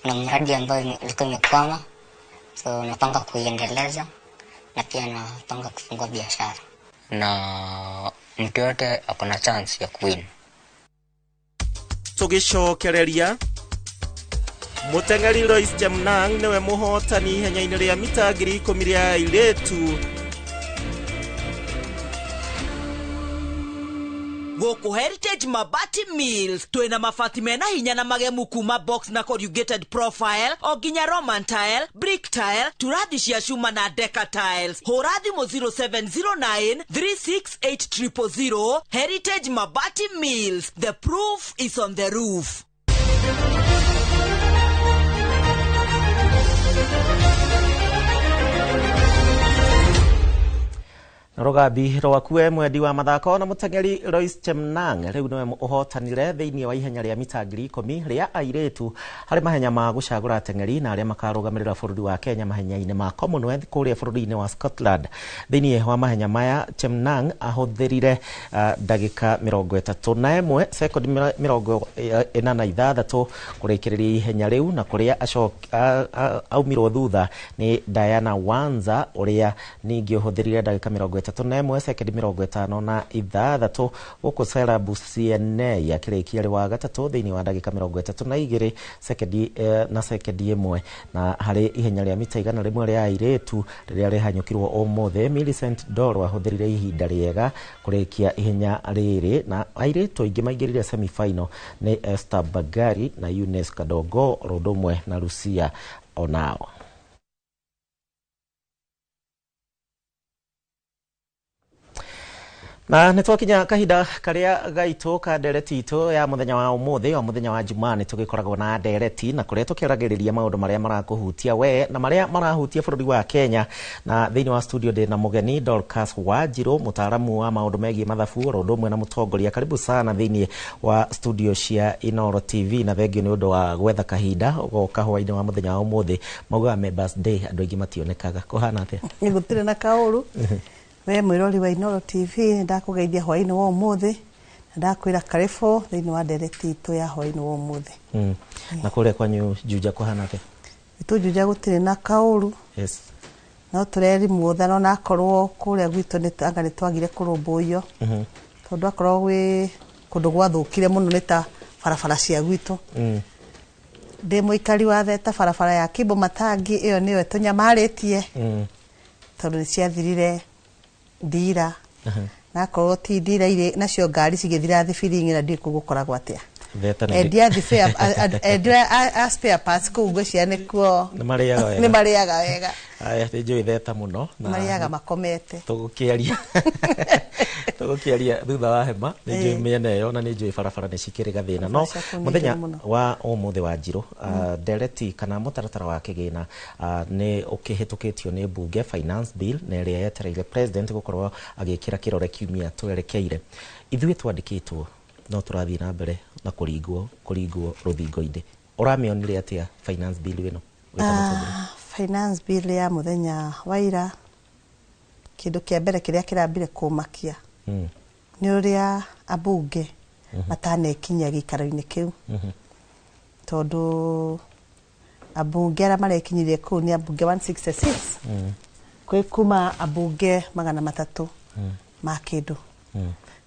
na mradi ambayo ilikuwa imekwama, so napanga kuiendeleza na pia napanga kufungua biashara. Na mtu yote ako na chance ya kuwin. Tugicokereria Muteng'eri Lois Chemnang niwe muhotani ihenya-inĩ rĩa mita 10,000 rĩa airĩtu. Gũkũ Heritage Mabati Mills twĩna mabati mena hinya na magemu kuma box na corrugated profile o nginya Roman tile, brick tile, turathi cia cuma na deca tiles. Hũra thimũ 0709 368000. Heritage Mabati Mills, the proof is on the roof. Rũgambi rwakue mwendi wa mathako na mũteng'eri Lois Chemnang rĩu nĩwe ũhotanire thĩinĩ wa ihenya rĩa mita 10,000 rĩa airĩtu harĩ mahenya ma gũcagũra ateng'eri na arĩa makarũgamĩrĩra bũrũri wa Kenya mahenya-inĩ ma Commonwealth kũrĩa bũrũri-inĩ wa Scotland. Thĩinĩ wa mahenya maya Chemnang ahũthĩrire ndagĩka 31 sekondi 46 kũrĩkĩrĩria ihenya rĩu na kũrĩa aumirwo thutha nĩ Diana Wanza ũrĩa ningĩ ũhũthĩrire ndagĩka 31 sekondi 56 gũkũ Sarah Busienei akĩrĩkia arĩ wa gatatũ thĩinĩ wa ndagĩka 32 sekondi na sekondi 1. Na harĩ ihenya rĩa mita 100 rĩa airĩtu rĩrĩa rĩhanyũkirwo ũmũthĩ, Millicent Doro ahũthĩrire ihinda rĩega kũrĩkia ihenya rĩrĩ na airĩtu aingĩ maingĩrire semi-final nĩ Esther Bagari na Eunice Kadongo ũndũ ũmwe na Lucia Onao. Na nĩ twakinya kahinda karĩa gaitũ ka ndereti itũ ya mũthenya wa ũmũthĩ o mũthenya wa Jumaa nĩ tũgĩkoragwo na ndereti na kũrĩa tũkĩaragĩrĩria maũndũ marĩa marakũhutia we na marĩa marahutia bũrũri wa Kenya. Na thĩinĩ wa studio ndĩ na mũgeni Dorcas Wanjirũ, mũtaaramu wa maũndũ megiĩ mathabu oro ũndũ ũmwe na mũtongoria. Karibu sana thĩinĩ wa studio cia Inooro TV na thengio nĩ ũndũ wa gwetha kahinda ũgoka hwainĩ wa mũthenya wa ũmũthĩ. Maugaga Members Day andũ aingĩ mationekaga, kũhana atĩa? Gũtirĩ na kaũru. We mwirori wa Inooro TV ndakugeithia hwainĩ wa ũmũthĩ na ndakwĩra karibu thĩinĩ wa ndereti itũ ya hwainĩ wa ũmũthĩ. Na kũrĩa kwanyu Juja kũhana atĩa? Gwitũ Juja gũtirĩ na kaũru. Yes. No tũrerimwo tha no akorwo kũrĩa gwitũ nĩ anga nĩ twagire kũrũmbũiyo. Tondũ akorwo gwĩ kũndũ gwathũkire mũno nĩ ta barabara cia gwitũ. Ndĩ mũikari wa Theta, barabara ya Kimbo Matangi ĩyo nĩyo ĩtũnyamarĩtie tondũ nĩ ciathirire ndira na akorwo ti ndira irĩ nacio ngari cigĩthira thibiring'i na ndiũĩ kũu gũkoragwo atĩa. Endia a spare parts kũu ngwĩciria nĩkuo nĩ marĩaga wega. Nĩ marĩaga wega. Aya nĩ njũĩ Theta mũno na marĩaga makomete. Tũgũkĩaria thutha wa hema. Nĩ njũĩ mĩena ĩyo na nĩ njũĩ barabara nĩ cikĩrĩ gathĩna. No mũthenya wa ũmũthĩ wa Njirũ, ndereti kana mũtaratara wa kĩgĩna nĩ ũkĩhĩtũkĩtio nĩ mbunge finance bill na ĩrĩa yetereire president gũkorwo agĩkĩra kĩrore kiumia twerekeire. Ithuĩ twandĩkĩtwo no tũrathiĩ na mbere na kũringwo rũthingo-inĩ. Ũramĩonire atĩa finance bill ĩno? Finance bill ya mũthenya wa ira, kĩndũ kĩa mbere kĩrĩa kĩrambire kũmakia nĩ ũrĩa ambunge matanekinyia gĩikaro-inĩ kĩu. Tondũ ambunge arĩa marekinyirie kũu nĩ ambunge 166 kwĩ kuma ambunge 300 ma kĩndũ.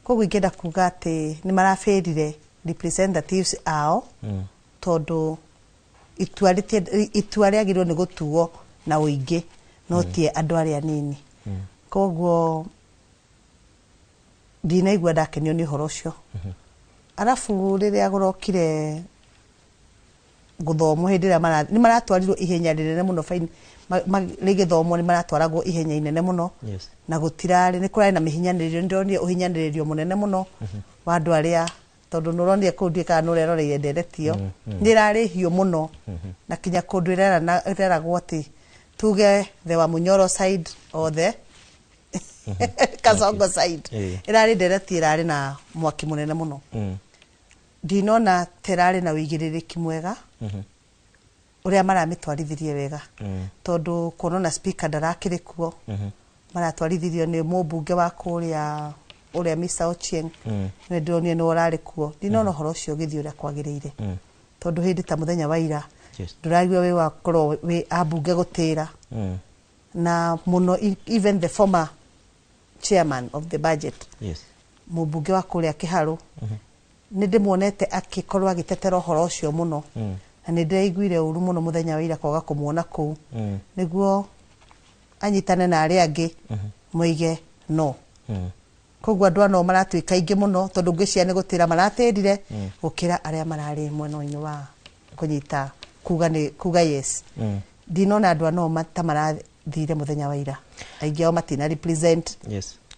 Koguo ingĩenda kuga atĩ nĩ marabĩrire representatives ao tondũ itua rĩagĩrĩirwo nĩ gũtuo na ũingĩ no ti andũ arĩa anini. Koguo ndinaigua ndakenio nĩ ũhoro ũcio. Arabu rĩrĩa kũrokire gũthomwo hĩndĩ ĩrĩa nĩ maratwarirwo ihenya rĩnene mũno rĩgĩthomwo nĩ maratwaragwo ihenya inene mũno. Na gũtirarĩ nĩ kũrarĩ na mĩhinyanĩrĩrio, nĩ ndĩronire ũhinyanĩrĩrio mũnene mũno wa andũ arĩa tondũ nĩ ũronire kũu ndiũĩ kana nĩ ũreroreire ndereti ĩyo nĩ ĩrarĩ hiũ mũno na kinya kũndũ ĩreragwo atĩ tuge the Wamunyoro side or the Kasongo side. Ĩrarĩ ndereti ĩrarĩ na mwaki mũnene mũno. Ndinona ta ĩrarĩ na ũigĩrĩrĩki mwega ũrĩa maramĩtwarithirie wega tondũ kuona na speaker ndarakĩrĩ kuo maratwarithirio nĩ mũmbunge wa kũrĩa ũrĩa Mr. Ochieng nĩwe ndĩronire nĩwe ũrarĩ kuo. Ndinona ũhoro ũcio ũgĩthiĩ ũrĩa kwagĩrĩire tondũ hĩndĩ ta mũthenya wa ira ndũraigua wĩ wa gũkorwo wĩ ambunge gũtĩra na mũno even the former chairman of the budget mũmbunge wa kũrĩa Kĩharũ nĩ ndĩmuonete akĩkorwo agĩtetera ũhoro ũcio mũno na nĩ ndĩraiguire ũru mũno mũthenya wa ira kwaga kũmuona kũu nĩguo anyitane na arĩa angĩ moige no. Koguo andũ ano maratuĩka aingĩ mũno tondũ ngwĩciria nĩ gũtĩra maratĩrire gũkĩra arĩa mararĩ mwena-inĩ wa kũnyita kuga nĩ kuga yes. Ndinona andũ ano ta marathire mũthenya wa ira, aingĩ ao matina represent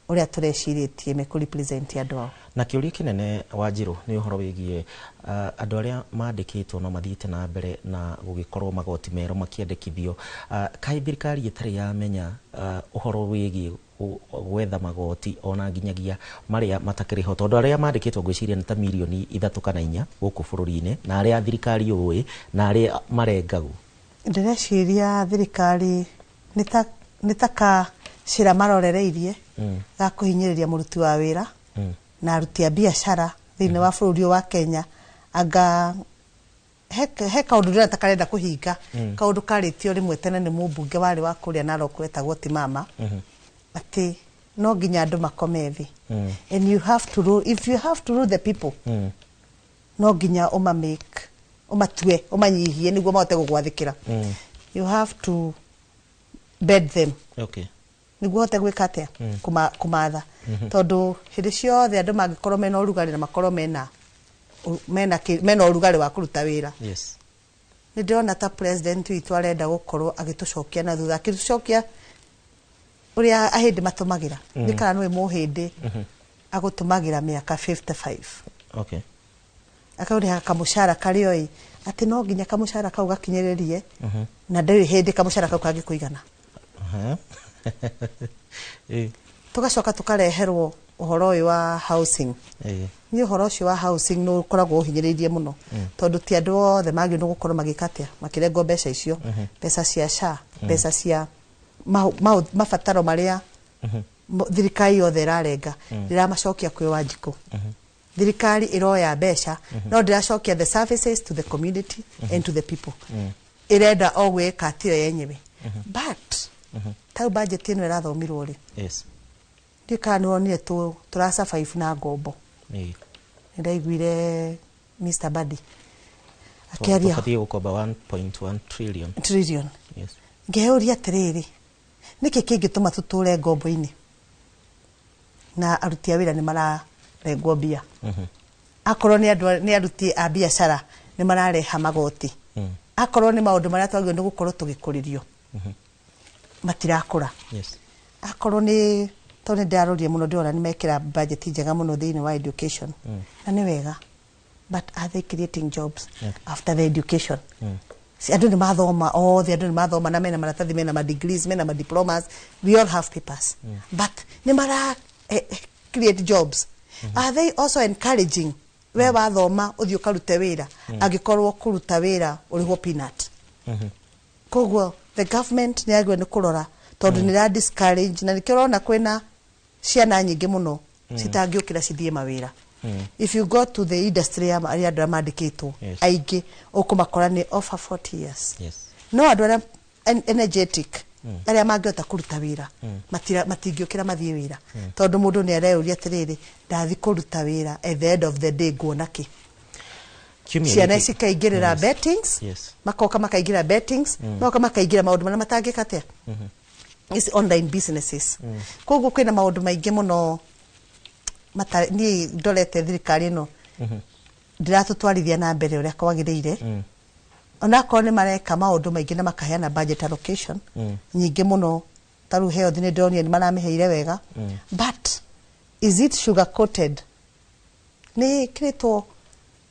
ũrĩa tũrecirĩtie mekũ represent andũ ao. Na kĩũria kĩnene Wanjirũ nĩ ũhoro wĩgiĩ andũ arĩa mandĩkĩtwo no mathiĩte na mbere na gũgĩkorwo magoti merũ makĩandĩkithio. Kaĩ thirikari ĩtarĩ yamenya ũhoro wĩgiĩ gwetha magoti ona nginyagia marĩa matakĩrĩ ho, tondũ arĩa mandĩkĩtwo ngwĩciria nĩ ta mirioni 3 kana 4 gũkũ bũrũri-inĩ, na arĩa thirikari yũĩ na arĩa marengagwo? Ndĩreciria thirikari nĩ ta kacĩra marorereirie ga kũhinyĩrĩria mũruti wa wĩra na aruti a biacara thĩinĩ wa bũrũri ũyũ wa Kenya. Anga he kaũndũ ndĩrona ta karenda kũhinga, kaũndũ karĩtio rĩmwe tene nĩ mũmbunge warĩ wa kũrĩa Narok wetagwo Timama, atĩ no nginya andũ makome thĩ. And you have to rule, if you have to rule the people, no nginya ũmamake, ũmatue, ũmanyihie nĩguo mahote gũgwathĩkĩra. You have to bed them nĩguo ũhote gwĩka atĩa? Kũmatha. Tondũ hĩndĩ ciothe andũ mangĩkorwo mena ũrugarĩ na makorwo mena ũrugarĩ wa kũruta wĩra, nĩ ndĩrona ta president witũ arenda gũkorwo agĩtũcokia na thutha, akĩtũcokia ũrĩa ahĩndĩ matũmagĩra. Nĩ kana nĩwe mũhĩndĩ agũtũmagĩra mĩaka 55 akaũrĩha kamũcara karĩa oĩ atĩ no nginya kamũcara kau gakinyĩrĩrie, na ndarĩ hĩndĩ kamũcara kau kangĩkũigana. Tũgacoka tũkareherwo ũhoro ũyũ wa housing. Niĩ ũhoro ũcio wa housing nĩ ũkoragwo ũhinyĩrĩirie mũno, tondũ ti andũ othe magĩrĩirwo gũkorwo magĩka atĩa, makĩrengwo mbeca icio, mbeca cia SHA, mbeca cia mabataro marĩa thirikari yothe ĩrarenga. Ndĩramacokia kwĩ Wanjikũ. Thirikari ĩroya mbeca no ndĩracokia the services to the community and to the people. Ĩrenda o gwĩka tiyo yenyewe. But tau budget ĩno ĩrathomirwo rĩ, ndiũĩ kana nĩwonire tũra survive na ngombo. Nĩndaiguire Mr. Badi akĩaria tũbatiĩ gũkomba 1.1 trillion. Trillion. Ngeyũria atĩrĩrĩ, nĩkĩ kĩngĩtũma tũtũre ngombo-inĩ na aruti a wĩra nĩ mararengwo mbia? Akorwo nĩ andũ, nĩ aruti a biacara nĩ marareha magoti, akorwo nĩ maũndũ marĩa twagĩrĩirwo nĩ gũkorwo tũgĩkũrĩrio matirakũra. Akorwo nĩ tondũ nĩ ndĩrarorire mũno, ndĩrona nĩ mekĩra budget njega mũno thĩinĩ wa education, na nĩ wega, but are they creating jobs after the education? Si andũ nĩ mathoma othe, andũ nĩ mathoma na mena maratathi, mena ma degrees, mena ma diplomas, we all have papers, but nĩ mara create jobs? Are they also encouraging we wathoma ũthiĩ ũkarute wĩra, angĩkorwo kũruta wĩra ũrĩhwo peanut? Koguo the government nĩ yagĩrĩirwo nĩ kũrora, tondũ nĩ ĩra discourage, na nĩkĩo ũrona kwĩna ciana nyingĩ mũno citangĩũkĩra cithiĩ mawĩra. If you go to the industry ya arĩa andũ arĩa mandĩkĩtwo, aingĩ ũkũmakora nĩ over 40 years. No andũ arĩa energetic, arĩa mangĩhota kũruta wĩra, matingĩũkĩra mathiĩ wĩra, tondũ mũndũ nĩ areyũria atĩrĩrĩ, ndathi kũruta wĩra, at the end of the day nguona kĩ? Kiumia Ciana gĩkĩ- cikaingĩrĩra bettings, makoka makaingĩra bettings, magoka makaingĩra maũndũ marĩa matangĩka atĩa, ici online businesses. Koguo kwĩna maũndũ maingĩ mũno niĩ ndorete thirikari ĩno ndiratũtwarithia na mbere ũrĩa kwagĩrĩire, onakorwo nĩ mareka maũndũ maingĩ na makaheana budget allocation nyingĩ mũno. Ta rĩu health nĩ ndĩronire nĩ maramĩheire wega, but is it sugar coated? Nĩ ĩkĩrĩtwo,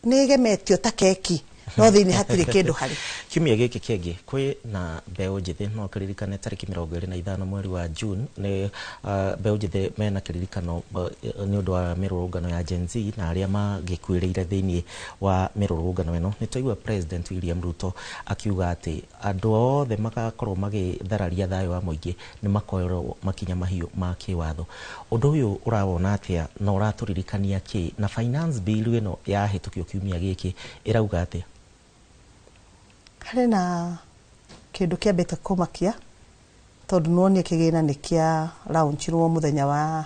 nĩ ĩgemetio ta keki, no thĩinĩ hatirĩ kĩndũ harĩ. Kiumia gĩkĩ kĩngĩ kwĩ na mbeũ njĩthĩ, no kĩririkane tarĩki 25 mweri wa June nĩ mbeũ njĩthĩ mena kĩririkano nĩ ũndũ wa mĩrũrũngano ya Gen Z na arĩa magĩkuĩrĩire thĩinĩ wa mĩrũrũngano ĩno. Nĩ twaigua President William Ruto akiuga atĩ andũ othe magakorwo magĩthararia thayũ wa mũingĩ nĩ makoerwo makinya mahiũ ma kĩwatho. Ũndũ ũyũ ũrawona atĩa na ũratũririkania kĩ? Na finance bill ĩno yahĩtũkio kiumia gĩkĩ ĩrauga atĩa? Harĩ na kĩndũ kĩambĩte kũmakia, tondũ nĩwonire kĩgĩna nĩ kĩa launchirwo mũthenya wa,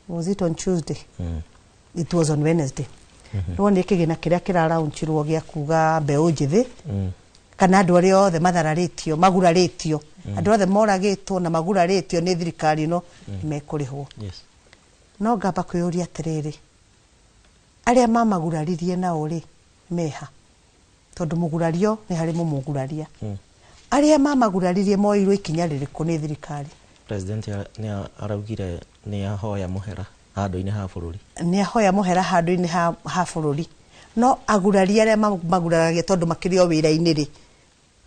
was it on Tuesday? It was on Wednesday. Nĩwonire kĩgĩna kĩrĩa kĩra launchirwo gĩa kuga mbeũ njĩthĩ kana andũ arĩa othe mathararĩtio, magurarĩtio, andũ othe moragĩtwo na magurarĩtio nĩ thirikari ĩno nĩ mekũrĩhwo. No ngamba kwĩyũria atĩrĩrĩ, arĩa mamaguraririe nao rĩ meha? Tondũ mũgurario nĩ harĩ mũmũguraria. Arĩa mamaguraririe moirwo ikinya rĩrĩkũ nĩ thirikari? President nĩ araugire nĩ ahoya mũhera handũ-inĩ ha bũrũri. Nĩ ahoya mũhera handũ-inĩ ha bũrũri, no aguraria arĩa maguraragia, tondũ makĩrĩ o wĩra-inĩ rĩ,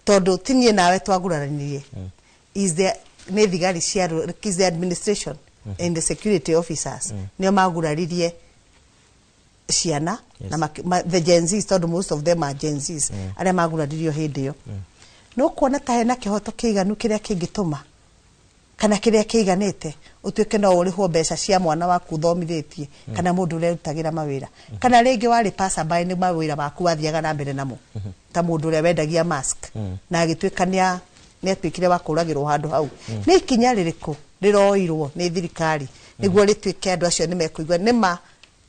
tondũ ti niĩ nawe twaguraranirie, is there nĩ thigari cia is the administration and the security officers nĩo maguraririe ciana na the Gen Zs, tondũ most of them are Gen Zs arĩa maguraririo hĩndĩ ĩyo. No kuona ta hena kĩhoto kĩiganu kĩrĩa kĩngĩtũma kana kĩrĩa kĩiganĩte ũtuĩke no ũrĩhwo mbeca cia mwana waku ũthomithĩtie, kana mũndũ ũrerutagĩra mawĩra, kana rĩngĩ warĩ passerby, nĩ mawĩra maku wathiaga na mbere namo, ta mũndũ ũrĩa wendagia mask na agĩtuĩka nĩ atuĩkire wa kũragĩrwo handũ hau? Nĩ ikinya rĩrĩkũ rĩroirwo nĩ thirikari nĩguo rĩtuĩke andũ acio nĩ mekũigua nĩma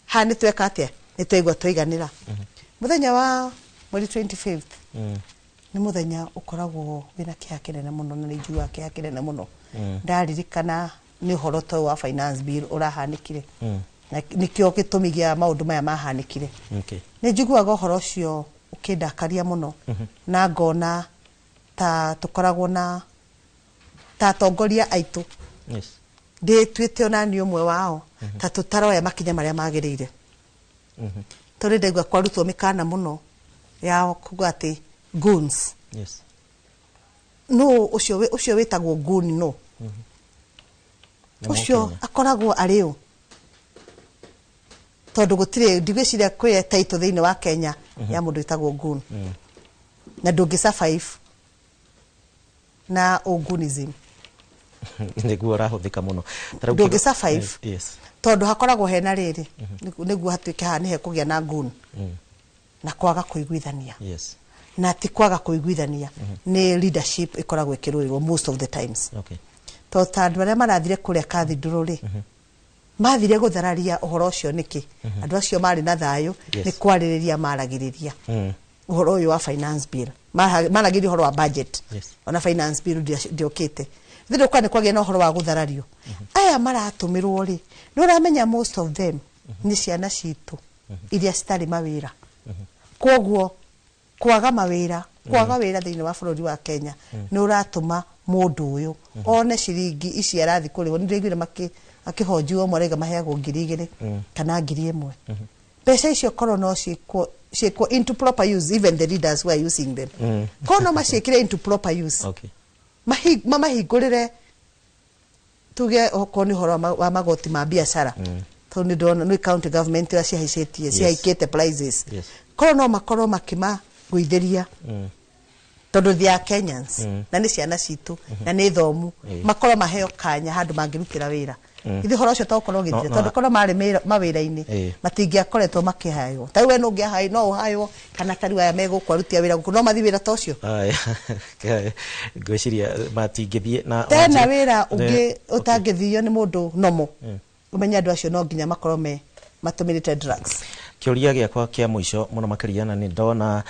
haha nĩ tweka atĩa, nĩ twaigua twaiganĩra? Mũthenya wa mweri 25th nĩ mũthenya ũkoragwo wĩna kĩeha kĩnene mũno, na nĩ njiguaga kĩeha kĩnene mũno ndaririkana nĩ ũhoro ta ũyũ wa finance bill ũrahanĩkire, na nĩkĩo gĩtũmi gĩa maũndũ maya mahanĩkire. Nĩ njiguaga ũhoro ũcio ũkĩndakaria mũno, na ngona ta tũkoragwo na ta atongoria aitũ, ndĩtuĩte ona niĩ ũmwe wao, ta tũtaroya makinya marĩa magĩrĩire, tondũ ndaigua kwarutwo mĩkana mũno ya kuga atĩ goons. No ũcio ũcio wĩtagwo goon, no Nĩ ũcio Mũkenya. Akoragwo arĩ ũ? Tondũ gũtirĩ, ndigwĩciria kwĩ title thĩinĩ wa Kenya ya mũndũ wĩtagwo goon, na ndũngĩ survive na ũgunism. Nĩguo ũrahũthĩka mũno. Ta rĩu Ndũngĩ survive. Tondũ hakoragwo hena rĩrĩ, nĩguo hatuĩke haha nĩhe kũgĩa na goon na kwaga kũiguithania, na ti kwaga kũiguithania, nĩ leadership ĩkoragwo ĩkĩrũĩrwo most of the times. Tondũ ta andũ arĩa marathire kũrĩa cathedral rĩ, mathire gũthararia ũhoro ũcio nĩkĩ? Andũ acio marĩ na thayũ. Nĩ kwarĩrĩria maragĩrĩria ũhoro ũyũ wa finance bill. Maragĩrĩria ũhoro wa budget. Ona finance bill ndĩokĩte thĩ, ndũkwa nĩ kwagĩa na ũhoro wa gũtharario. Aya maratũmĩrwo rĩ, nĩ ũramenya most of them nĩ ciana citũ iria citarĩ mawĩra. Koguo kwaga mawĩra, kwaga wĩra thĩinĩ wa bũrũri wa Kenya nĩ ũratũma mũndũ ũyũ one ciringi ici arathi kũrĩhwo. Nĩ ndĩraiguire akĩhonjiwo ũmwe arauga maheagwo 2000 kana 1000. Mbeca icio korwo no ciĩkwo into proper use, even the leaders who are using them, korwo no maciĩkĩre into proper use, mamahingũrĩre, tuge okorwo nĩ ũhoro wa magoti ma biacara, tondũ nĩ ndĩrona nĩ county government ĩrĩa cihaicĩtie, cihaikĩte prices, korwo no makorwo makĩmagũithĩria, tondũ they are Kenyans, na nĩ ciana citũ na nĩ thomu, makorwo maheo kanya handũ mangĩrutĩra wĩra. Ithe ũhoro ũcio tokorwo ũgĩthira, tondũ korwo marĩ mawĩra-inĩ, matingĩakoretwo makĩhaywo. Ta rĩu we nũngĩahaywo, no ũhaywo, kana ta rĩu aya megũkũ aruti a wĩra gũkũ no mathiĩ wĩra ta ũcio? Aya, ngwĩciria matingĩthiĩ na Tena wĩra ũngĩ ũtangĩthio nĩ mũndũ nomo, ũmenye andũ acio no nginya makorwo me matũmĩrĩte drugs. Kĩũria gĩakwa kĩa mũico mũno makĩria, na nĩ ndona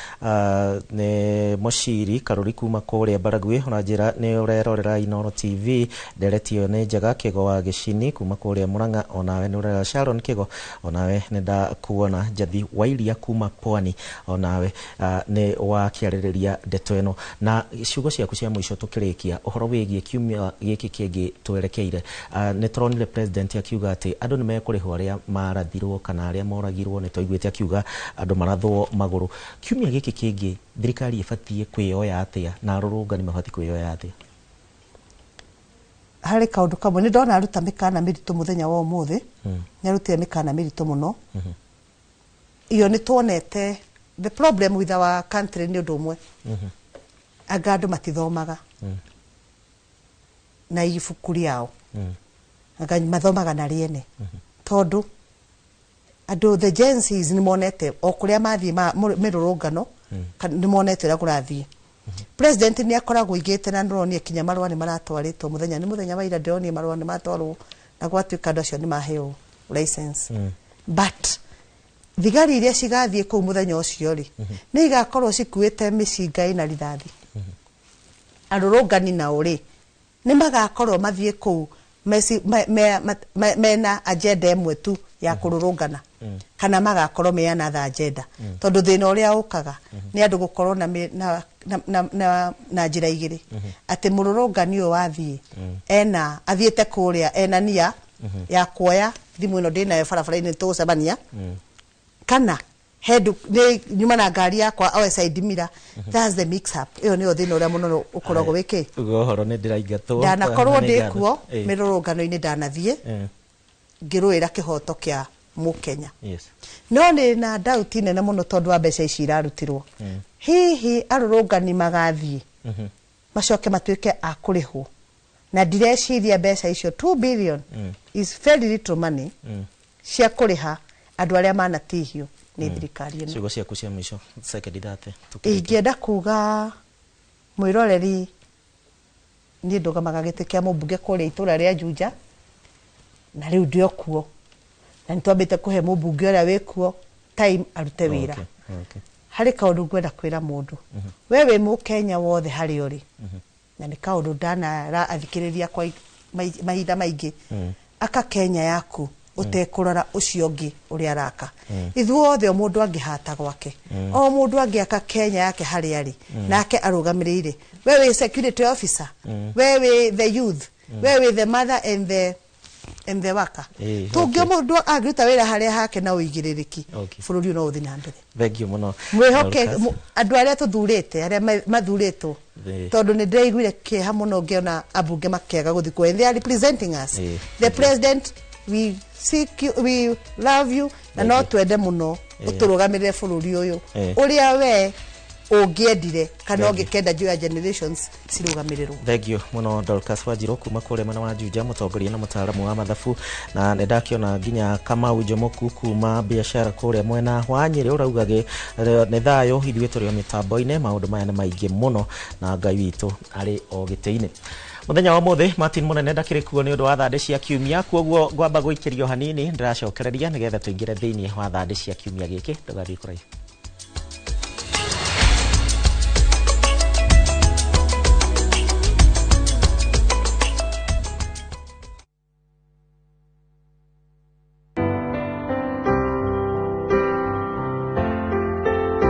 nĩ mũciri Karũri kuma kũrĩa Baragwi, ũranjĩra nĩ ũrerorera Inooro TV, ndereti ĩyo nĩ njega. Kĩgo wa Gĩcini kuma kũrĩa Mũrang'a, onawe nĩ ũrerora. Sharon Kĩgo, onawe nĩ ndakuona. Njathi Wairia kuma Pwani, onawe nĩ wakĩarĩrĩria ndeto ĩno. Na ciugo ciaku cia mũico tũkĩrĩkia, ũhoro wĩgiĩ kiumia gĩkĩ kĩngĩ twerekeire, nĩ tũronire president akiuga atĩ andũ nĩ mekũrĩhwo arĩa marathirwo kana arĩa moragirwo. Nĩ twaiguĩte akiuga andũ marathwo magũrũ. Kiumia gĩkĩ kĩngĩ thirikari ĩbatiĩ kwĩyoya atĩa na arũrũngani mabatiĩ kwĩyoya atĩa? Harĩ kaũndũ kamwe nĩ ndona aruta mĩkana mĩritũ mũthenya wa ũmũthĩ. Nĩ arutire mĩkana mĩritũ mũno. Iyo nĩ tuonete the problem with our country nĩ ũndũ ũmwe, anga andũ matithomaga na ibuku rĩao, anga mathomaga na rĩene, tondũ andũ, the Gen Zs, nĩ monete o kũrĩa mathiĩ mĩrũrũngano, nĩ monete ũrĩa kũrathiĩ. President nĩ akoragwo aigĩte, na nĩronire kinya marũa nĩ maratwarĩtwo mũthenya, nĩ mũthenya wa ira ndĩronire marũa nĩ matwarwo, na gwatuĩka andũ acio nĩ maheo license. But thigari iria cigathiĩ kũu mũthenya ũcio rĩ, nĩ igakorwo cikuĩte mĩcinga ĩna rithathi. Arũrũngani nao rĩ, nĩ magakorwo mathiĩ kũu. mena agenda ĩmwe tu ya kũrũrũngana kana magakorwo me another agenda, tondũ thĩna ũrĩa ũkaga nĩ andũ gũkorwo na njĩra igĩrĩ, atĩ mũrũrũngani ũyũ wathiĩ ena athiĩte kũrĩa ena nia ya kuoya thimũ ĩno ndĩnayo barabara-inĩ tũgũcemania, kana hendu nĩ nyuma na ngari yakwa oe side mirror. That's the mix up. Ĩyo nĩyo thĩna ũrĩa mũno ũkoragwo wĩkĩ. Uga ũhoro nĩ ndĩraingatwo. Ndanakorwo ndĩ kuo mĩrũrũngano-inĩ, ndanathiĩ ngĩrũĩra kĩhoto kĩa mũkenya. No nĩ na doubt nene mũno tondũ wa mbeca ici irarutirwo. Hihi arũrũngani magathiĩ macoke matuĩke a kũrĩhwo, na ndireciria mbeca icio 2 billion is very little money cia kũrĩha andũ arĩa manatihio nĩ thirikari ĩno. Ciugo ciaku cia mũico sekondi 30. Ingĩenda kuga mwĩroreri, niĩ ndũgamaga gĩtĩ kĩa mũmbunge kũrĩa itũra rĩa Juja, na rĩu ndĩ o kuo, na nĩtwambĩte kũhe mũmbunge ũrĩa wĩ kuo time arute wĩra. Harĩ kaũndũ ngwenda kwĩra mũndũ, we wĩ mũkenya wothe harĩa ũrĩ, na nĩ kaũndũ ndanara athikĩrĩria kwa mahinda maingĩ, aka Kenya yaku ũtekũrora ũcio ũngĩ ũrĩa araka. Ithuothe o mũndũ angĩhata gwake, o mũndũ angĩaka Kenya yake harĩa arĩ, nake arũgamĩrĩire. We wĩ security officer, we wĩ the youth, we wĩ the mother and the worker. Tũngĩ o mũndũ angĩruta wĩra harĩa hake na ũigĩrĩrĩki, bũrũri ũyũ no ũthiĩ na mbere. Thank you mũno. Mwĩhoke Dorcas. Andũ arĩa tũthurĩte, arĩa mathurĩtwo, tondũ nĩ ndĩraiguire kĩeha mũno ngĩona ambunge makĩaga gũthiĩ kuo. And they are representing us. The president, we seek you, we love you, na no twende mũno ũtũrũgamĩrĩre bũrũri ũyũ ũrĩa we ũngĩendire kana Thank you. ũngĩkenda Njoya generations cirũgamĩrĩrwo. Thank you mũno Dorcas Wanjiru kuma kũrĩa mwena wa Juja, mũtongoria na mũtaaramu wa mathabu, na nĩ ndakĩona nginya Kamau Njomoku kuma biacara kũrĩa mwena wa Nyĩrĩ ũrauga nĩ thayũ, ithuĩ tũrĩ o mĩtambo-inĩ, maũndũ maya nĩ maingĩ mũno na Ngai witũ arĩ o gĩtĩ-inĩ. Mũthenya wa ũmũthĩ Martin Mũnene ndakĩrĩ kuo nĩ ũndũ wa thandĩ cia kiumia, kuoguo ngwamba gũikĩrio hanini ndĩracokereria nĩgetha tũingĩre thĩinĩ wa thandĩ cia kiumia gĩkĩ. Ndũgathiĩ kũraihu.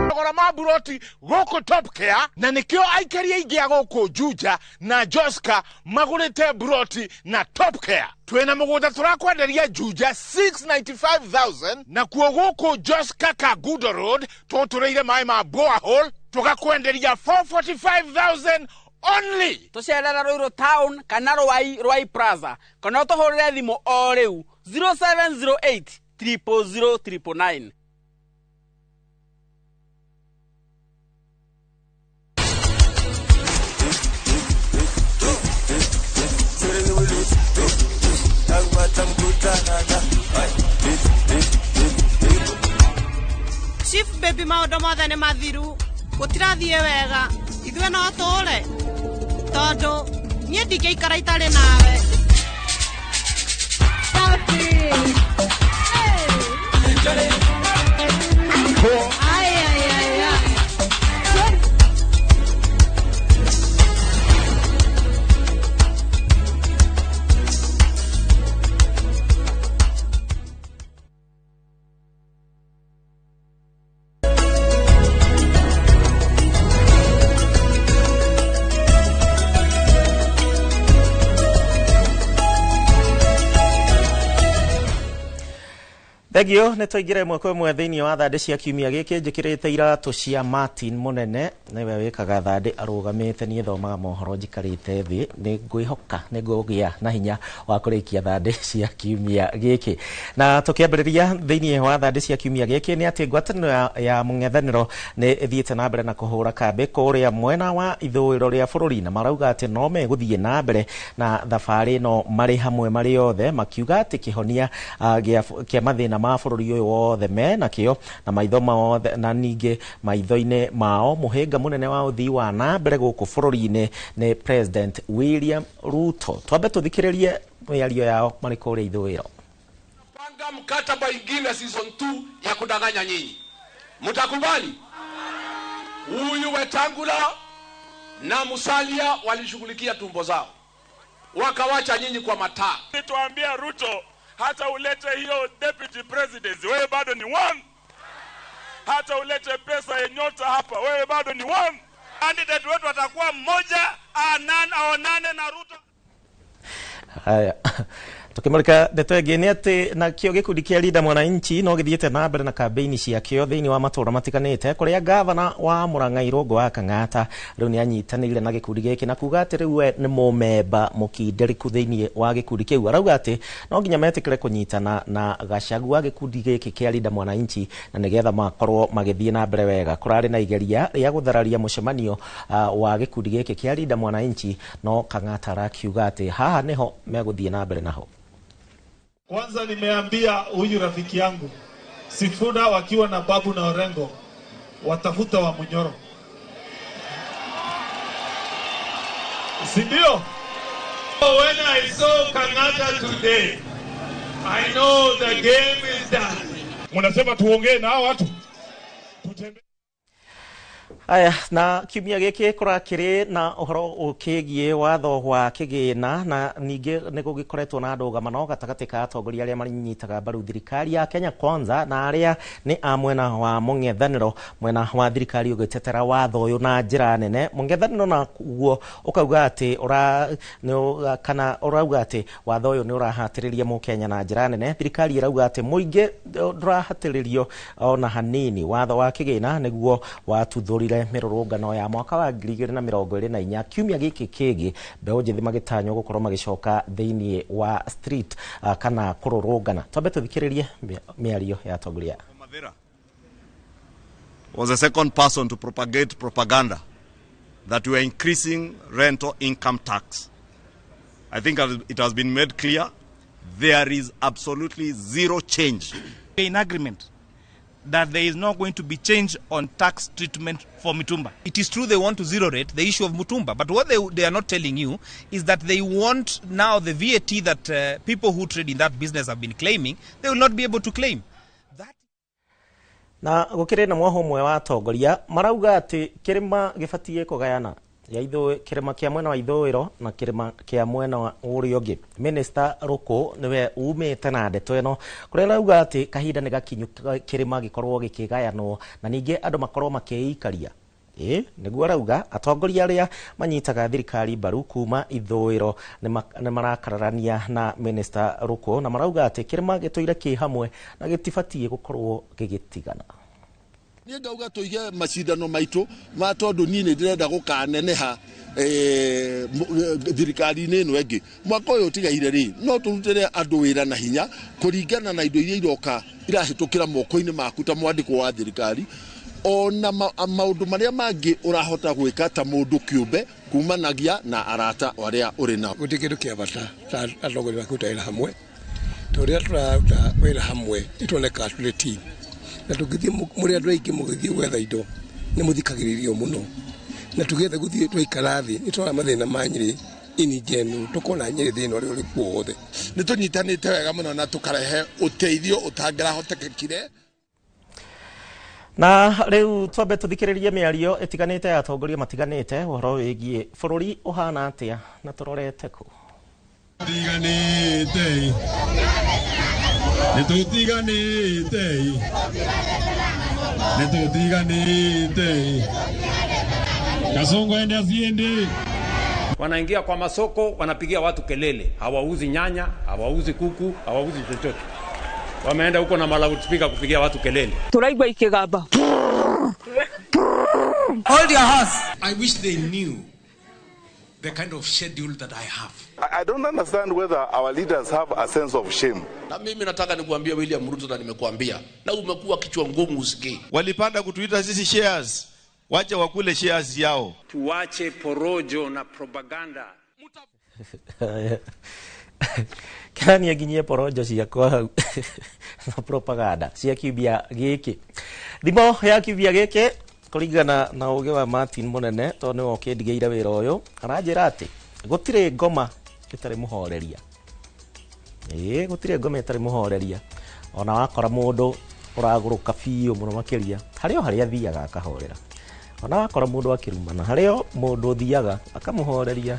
Thogora ma buroti gũkũ Top Care, na nĩkĩo aikari aingĩ a gũkũ Juja na Joska magũrĩte buroti na Top Care. Twĩna mũgũnda tũrakwenderia Juja 695,000, nakuo gũkũ Joska Kangundo Road tũtũrĩire maĩ ma borehole tũgakwenderia 445,000 only. Tũcerera Ruiru town kana Rwai, Rwai Plaza, kana ũtũhũrĩre thimũ o rĩu 0708 000 999. Chief baby, maũndũ mothe nĩ mathiru, gũtirathiĩ wega, ithuĩ no tũũre tondũ niĩ ndingĩikara itarĩ nawe. Ai, ai, ai, ai. Thengio, nĩ twaingĩra ĩmwe kwa ĩmwe thĩinĩ wa thandĩ cia kiumia gĩkĩ. Njĩkĩrĩte iratũ cia Martin Mũnene, nĩwe wĩkaga thandĩ arũgamĩte, niĩ thomaga mohoro njikarĩte thĩ. Nĩ ngwĩhoka nĩ ngũgĩa na hinya wa kũrĩkia thandĩ cia kiumia gĩkĩ. Na tũkĩambĩrĩria thĩinĩ wa thandĩ cia kiumia gĩkĩ nĩ atĩ ngwatanĩro ya mũng'ethanĩro nĩ ĩthiĩte na mbere na kũhũra kambĩ kũrĩa mwena wa ithũĩro rĩa bũrũri, na marauga atĩ no megũthiĩ na mbere na thabarĩ ĩno marĩ hamwe marĩ othe, makiuga atĩ kĩhonia kĩa mathĩna ma bũrũri ũyũ wothe me nakĩo na maitho mothe, na ningĩ maitho-inĩ mao mũhĩnga mũnene wa ũthii wa na mbere gũkũ bũrũri-inĩ nĩ President William Ruto. Twambe tũthikĩrĩrie mĩario yao marĩ kũrĩa ithũĩro. Panga mkataba ingine season 2 ya kudanganya nyinyi. Mtakubali? Huyu Wetangula na Musalia walishughulikia tumbo zao. Wakawacha nyinyi kwa mataa. Tuambia Ruto, hata ulete hiyo deputy president, wewe bado ni one. Hata ulete pesa ya nyota hapa, wewe bado ni one. Candidate wetu atakuwa mmoja, aonane na Ruto. Haya. Tukimulika ndeto ĩngĩ nĩ atĩ nakĩo gĩkundi kĩa Linda Mwananchi no gĩthiĩte na mbere na kambĩini ciakĩo thĩinĩ wa matũũra matiganĩte kũrĩa gavana wa Murang'a Irũngũ wa Kang'ata rĩu nĩ anyitanĩire na gĩkundi gĩkĩ na kuga atĩ rĩu we nĩ mũmemba mũkindĩrĩku thĩinĩ wa gĩkundi kĩu. Arauga atĩ no nginya metĩkĩre kũnyitana na Gachagua gĩkundi gĩkĩ kĩa Linda Mwananchi na nĩgetha makorwo magĩthiĩ na mbere wega. Kũrarĩ na igeria rĩa gũthararia mũcemanio wa gĩkundi gĩkĩ kĩa Linda Mwananchi no Kang'ata arakiuga atĩ haha nĩho megũthiĩ na mbere naho. Kwanza nimeambia huyu rafiki yangu Sifuna wakiwa na Babu na Orengo watafuta wa Munyoro, si ndio? When I saw Kang'ata today, I know the game is done. Mnasema tuongee na hao watu. Aya, na kiumia gĩkĩ kũrakĩrĩ na ũhoro ũkĩgiĩ watho wa kĩgĩna na ningĩ nĩ gũgĩkoretwo na ndũgamano gatagatĩ ka atongoria arĩa manyitaga mbaru thirikari ya Kenya Kwanza na arĩa nĩ a mwena wa mũng'ethanĩro, mwena wa thirikari ũgĩtetera watho ũyũ na njĩra nene. Mũng'ethanĩro naguo ũkauga atĩ kana ũrauga atĩ watho ũyũ nĩ ũrahatĩrĩria mũkenya na njĩra nene. Thirikari ĩrauga atĩ mũingĩ ndũrahatĩrĩrio ona hanini. Watho wa kĩgĩna nĩguo watuthũrire mĩrũrũngano ya mwaka wa 2024. Kiumia gĩkĩ kĩngĩ mbeũ njĩthĩ magĩtanywo gũkorwo magĩcoka thĩinĩ wa street kana kũrũrũngana. Twambe tũthikĩrĩrie mĩario ya atongoria. Was the second person to propagate propaganda that we are increasing rental income tax. I think it has been made clear there is absolutely zero change. In agreement that there is not going to be change on tax treatment for Mitumba. It is true they want to zero rate the issue of Mutumba, but what they are not telling you is that they want now the VAT that people who trade in that business have been claiming, they will not be able to claim. Na gũkĩrĩ na mwaho ũmwe wa atongoria marauga atĩ kĩrĩma gĩbatiĩ kũgayana ya kĩrĩma kĩa mwena wa ithũĩro na kĩrĩma kĩa mwena wa ũrĩa ũngĩ. Minister Rũkũ nĩwe umĩte na ndeto ĩno kũrĩa arauga atĩ kahinda nĩ gakinyu kĩrĩma gĩkorwo gĩkĩgayanwo na ningĩ andũ makorwo makĩikaria. Nĩguo arauga atongoria arĩa manyitaga thirikari mbaru kuma ithũĩro nĩ marakararania na Minister Rũkũ na marauga atĩ kĩrĩma gĩtũire kĩ hamwe na gĩtibatiĩ gũkorwo gĩgĩtigana. Niĩ ngauga tũige macindano maitũ ma tondũ niĩ nĩ ndĩrenda gũkaneneha thirikari-inĩ ĩno ĩngĩ. Mwaka ũyũ ũtigaire rĩ, no tũrutĩre andũ wĩra na hinya kũringana na indo iria iroka irahĩtũkĩra moko-inĩ maku ta mwandĩkwo wa thirikari ona maũndũ marĩa mangĩ ũrahota gwĩka ta mũndũ kĩũmbe kumanagia na arata arĩa ũrĩ nao. Gũtirĩ kĩndũ kĩa bata ta atongoria makĩruta wĩra hamwe, tondũ rĩrĩa tũraruta wĩra hamwe nĩtuonekaga tũrĩ team, na tũngĩthiĩ mũrĩ andũ aingĩ mũgĩthiĩ gwetha indo nĩ mũthikagĩrĩrio mũno, na tũgĩetha gũthiĩ twaikara thĩ nĩ tũrona mathĩna ma Nyĩrĩ ini njenu, tũkona Nyĩrĩ thĩna ũrĩa ũrĩ kuo wothe. Nĩ tũnyitanĩte wega mũno na tũkarehe ũteithio ũtangĩrahotekekire. Na rĩu twambe tũthikĩrĩrie mĩario ĩtiganĩte ya atongoria matiganĩte ũhoro wĩgiĩ bũrũri ũhana atĩa na tũrorete kũ. Tiganĩte nĩtũtiganĩte nĩtũtiganĩte Kasongo ende asiende. Wanaingia kwa masoko wanapigia watu kelele, hawauzi nyanya, hawauzi kuku, hawauzi chochote. Wameenda huko na loudspeaker kupigia watu kelele. Turaigua ikigamba. Hold your horse. I wish they knew the kind of schedule that I have. I don't understand whether our leaders have a sense of shame. Na mimi nataka nikuambie William Ruto, na nimekuambia, na umekuwa kichwa ngumu usikii. Walipanda kutuita sisi shares, wacha wakule shares yao. Tuache porojo na propaganda. Kĩrania nginyie porojo ciakwa hau na propaganda cia kiumia gĩkĩ. Thimo ya kiumia gĩkĩ kũringana na ũgĩ wa Martin Mũnene tondũ nĩwe ũkĩndigĩire wĩra ũyũ, aranjĩra atĩ gũtirĩ ngoma ĩtarĩ mũhoreria. Ĩĩ, gũtirĩ ngoma ĩtarĩ mũhoreria. Ona wakora mũndũ ũragũrũka biũ mũno makĩria, harĩ o harĩa athiaga akahorera. Ona wakora mũndũ akĩrumana, harĩ o mũndũ ũthiaga akamũhoreria.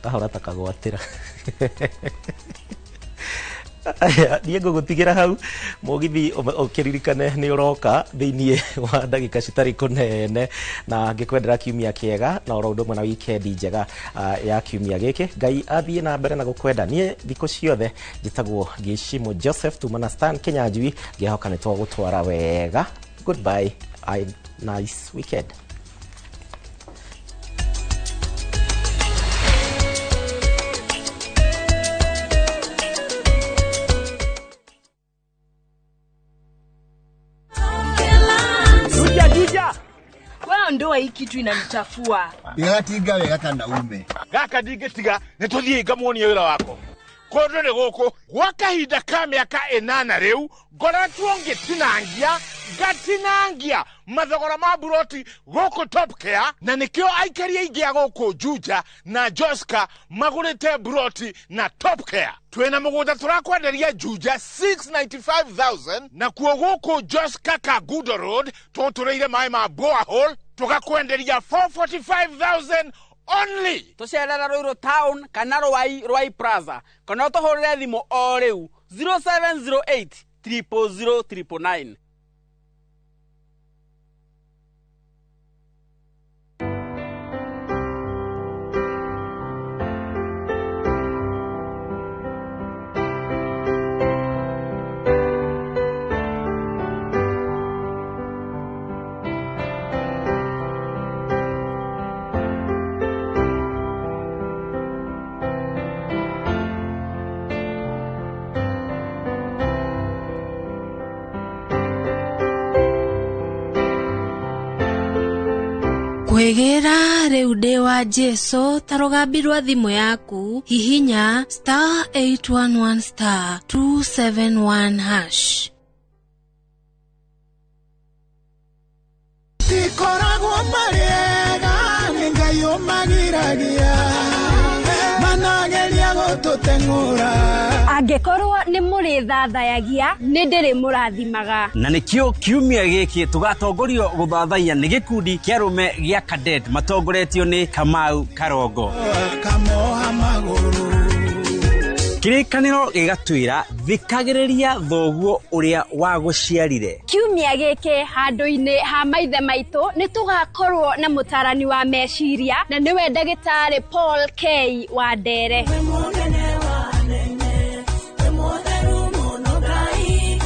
Kahora ta kagwatĩra. Niĩ ngũgũtigĩra hau mũgithi ũkĩririkane nĩ ũroka thĩinĩ wa ndagĩka citarĩ kũnene, na ngĩkwendera kiumia kĩega na oro ũndũ ũmwe na wikendi njega ya kiumia gĩkĩ. Ngai athiĩ na mbere na gũkwenda. Niĩ thikũ ciothe njĩtagwo Gĩcimo Joseph tuma na Stan Kinyanjui, ngĩhoka nĩ twagũtwara wega. Goodbye, a nice weekend. Ndoa hii kitu inanichafua. Ndigatinga wega kana ume. Gaka ndingĩtiga nĩ tũthiĩ ngamuonie wĩra wako. Kũndũ nĩ gũkũ gwa kahinda ka mĩaka 8 rĩu ngoretwo ngĩtinangia ngatinangia mathogora ma buroti gũkũ Top Care, na nĩkĩo aikari aingĩ a gũkũ Juja na Joska magũrĩte buroti na Top Care. Twĩna mũgũnda tũrakwenderia Juja 695,000, nakuo gũkũ Joska Kangundo Road tũtũrĩire maĩ ma borehole tũgakwenderia 445,000 only. Tũcerera Ruiru Town kana Ruai Plaza kana ũtũhũrĩre thimũ o rĩu 0708 000 999. Kwĩgĩra rĩu ndĩ wa Jesu ta rũgambi rwa thimũ yaku, hihinya star 811 star 271 hash. Tikoragwo marĩega nĩ Ngai ũmagiragia manageria gũtũteng'ũra. Angĩkorwo nĩ mũrĩthathayagia nĩ ndĩrĩmũrathimaga. Na nĩkĩo kiumia gĩkĩ tũgatongorio gũthathaiya nĩ gĩkundi kĩa arũme gĩa cadet matongoretio nĩ Kamau Karongo. Kamoha magũrũ. Kĩrĩkanĩro gĩgatwĩra thikagĩrĩria thoguo ũrĩa wagũciarire. Kiumia gĩkĩ handũ-inĩ ha maithe maitũ nĩ tũgakorwo na mũtarani wa meciria na nĩwe ndagĩtarĩ Paul K wa Ndere.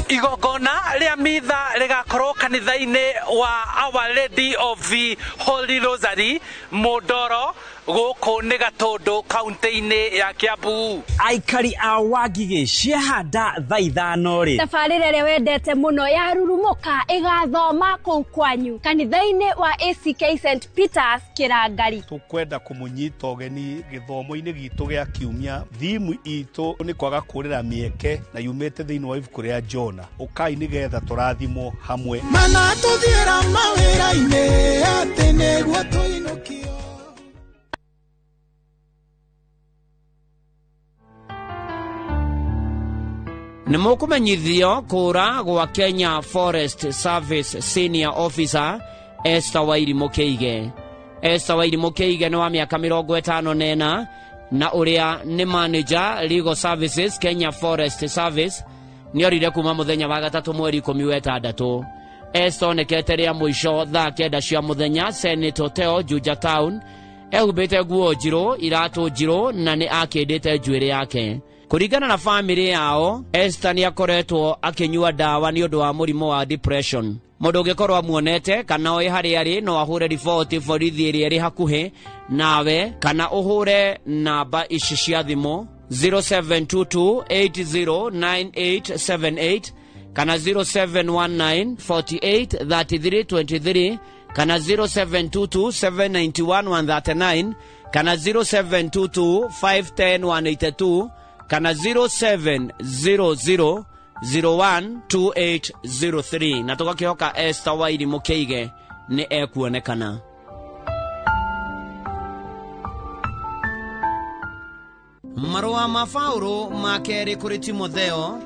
Igongona rĩa mitha rĩgakorwo kanitha-inĩ wa Our Lady of the Holy Rosary Mũndoro gũkũ nĩ Gatũndũ kaunti-inĩ ya Kiambu. Aikari a Wangigĩ ciahanda thaa 5 rĩ. Tabarĩra ĩrĩa wendete mũno ya Rurumũka ĩgathoma kũu kwanyu kanitha-inĩ wa ACK St Peters Kĩrangari. Tũkwenda kũmũnyita ũgeni gĩthomo-inĩ gitũ gĩa kiumia. Thimu itũ nĩ kwaga kũrĩra mĩeke na yumĩte thĩinĩ wa ibuku rĩa Jona. Ũkai nĩgetha tũrathimwo hamwe. Mana tũthiĩra mawĩra-inĩ atĩ nĩguo tũinũkio. Nĩ mũkũmenyithio kũra gwa Kenya Forest Service Senior Officer Esther Wairimu Kĩige. Esther Wairimu Kĩige nĩ wa mĩaka 54 na ũrĩa nĩ manager Legal Services Kenya Forest Service nĩorire kuma mũthenya wa gatatũ mweri 16. Esther onekete rĩa mũico thaa 9 cia mũthenya Senate Hotel Juja Town, ehumbĩte nguo njirũ, iratũ njirũ na nĩ akĩndĩte njuĩrĩ yake. Kũringana na famĩlĩ yao, Esther nĩ akoretwo akĩnyua ndawa nĩ ũndũ wa mũrimũ wa depression. Mũndũ ũngĩkorwo amuonete kana oĩ harĩa arĩ no ahũre riboti borithi ĩrĩa ĩrĩ hakuhĩ nawe kana ũhũre namba ici cia thimũ 0722809878 kana 0719 48 33 23 kana 0722 791 139 kana 0722 510 182 kana 0700 012803. Na tũgakĩhoka Esther Wairimu Kĩige nĩ ekuonekana. Marũa ma Paũlũ ma kerĩ kũrĩ Timotheo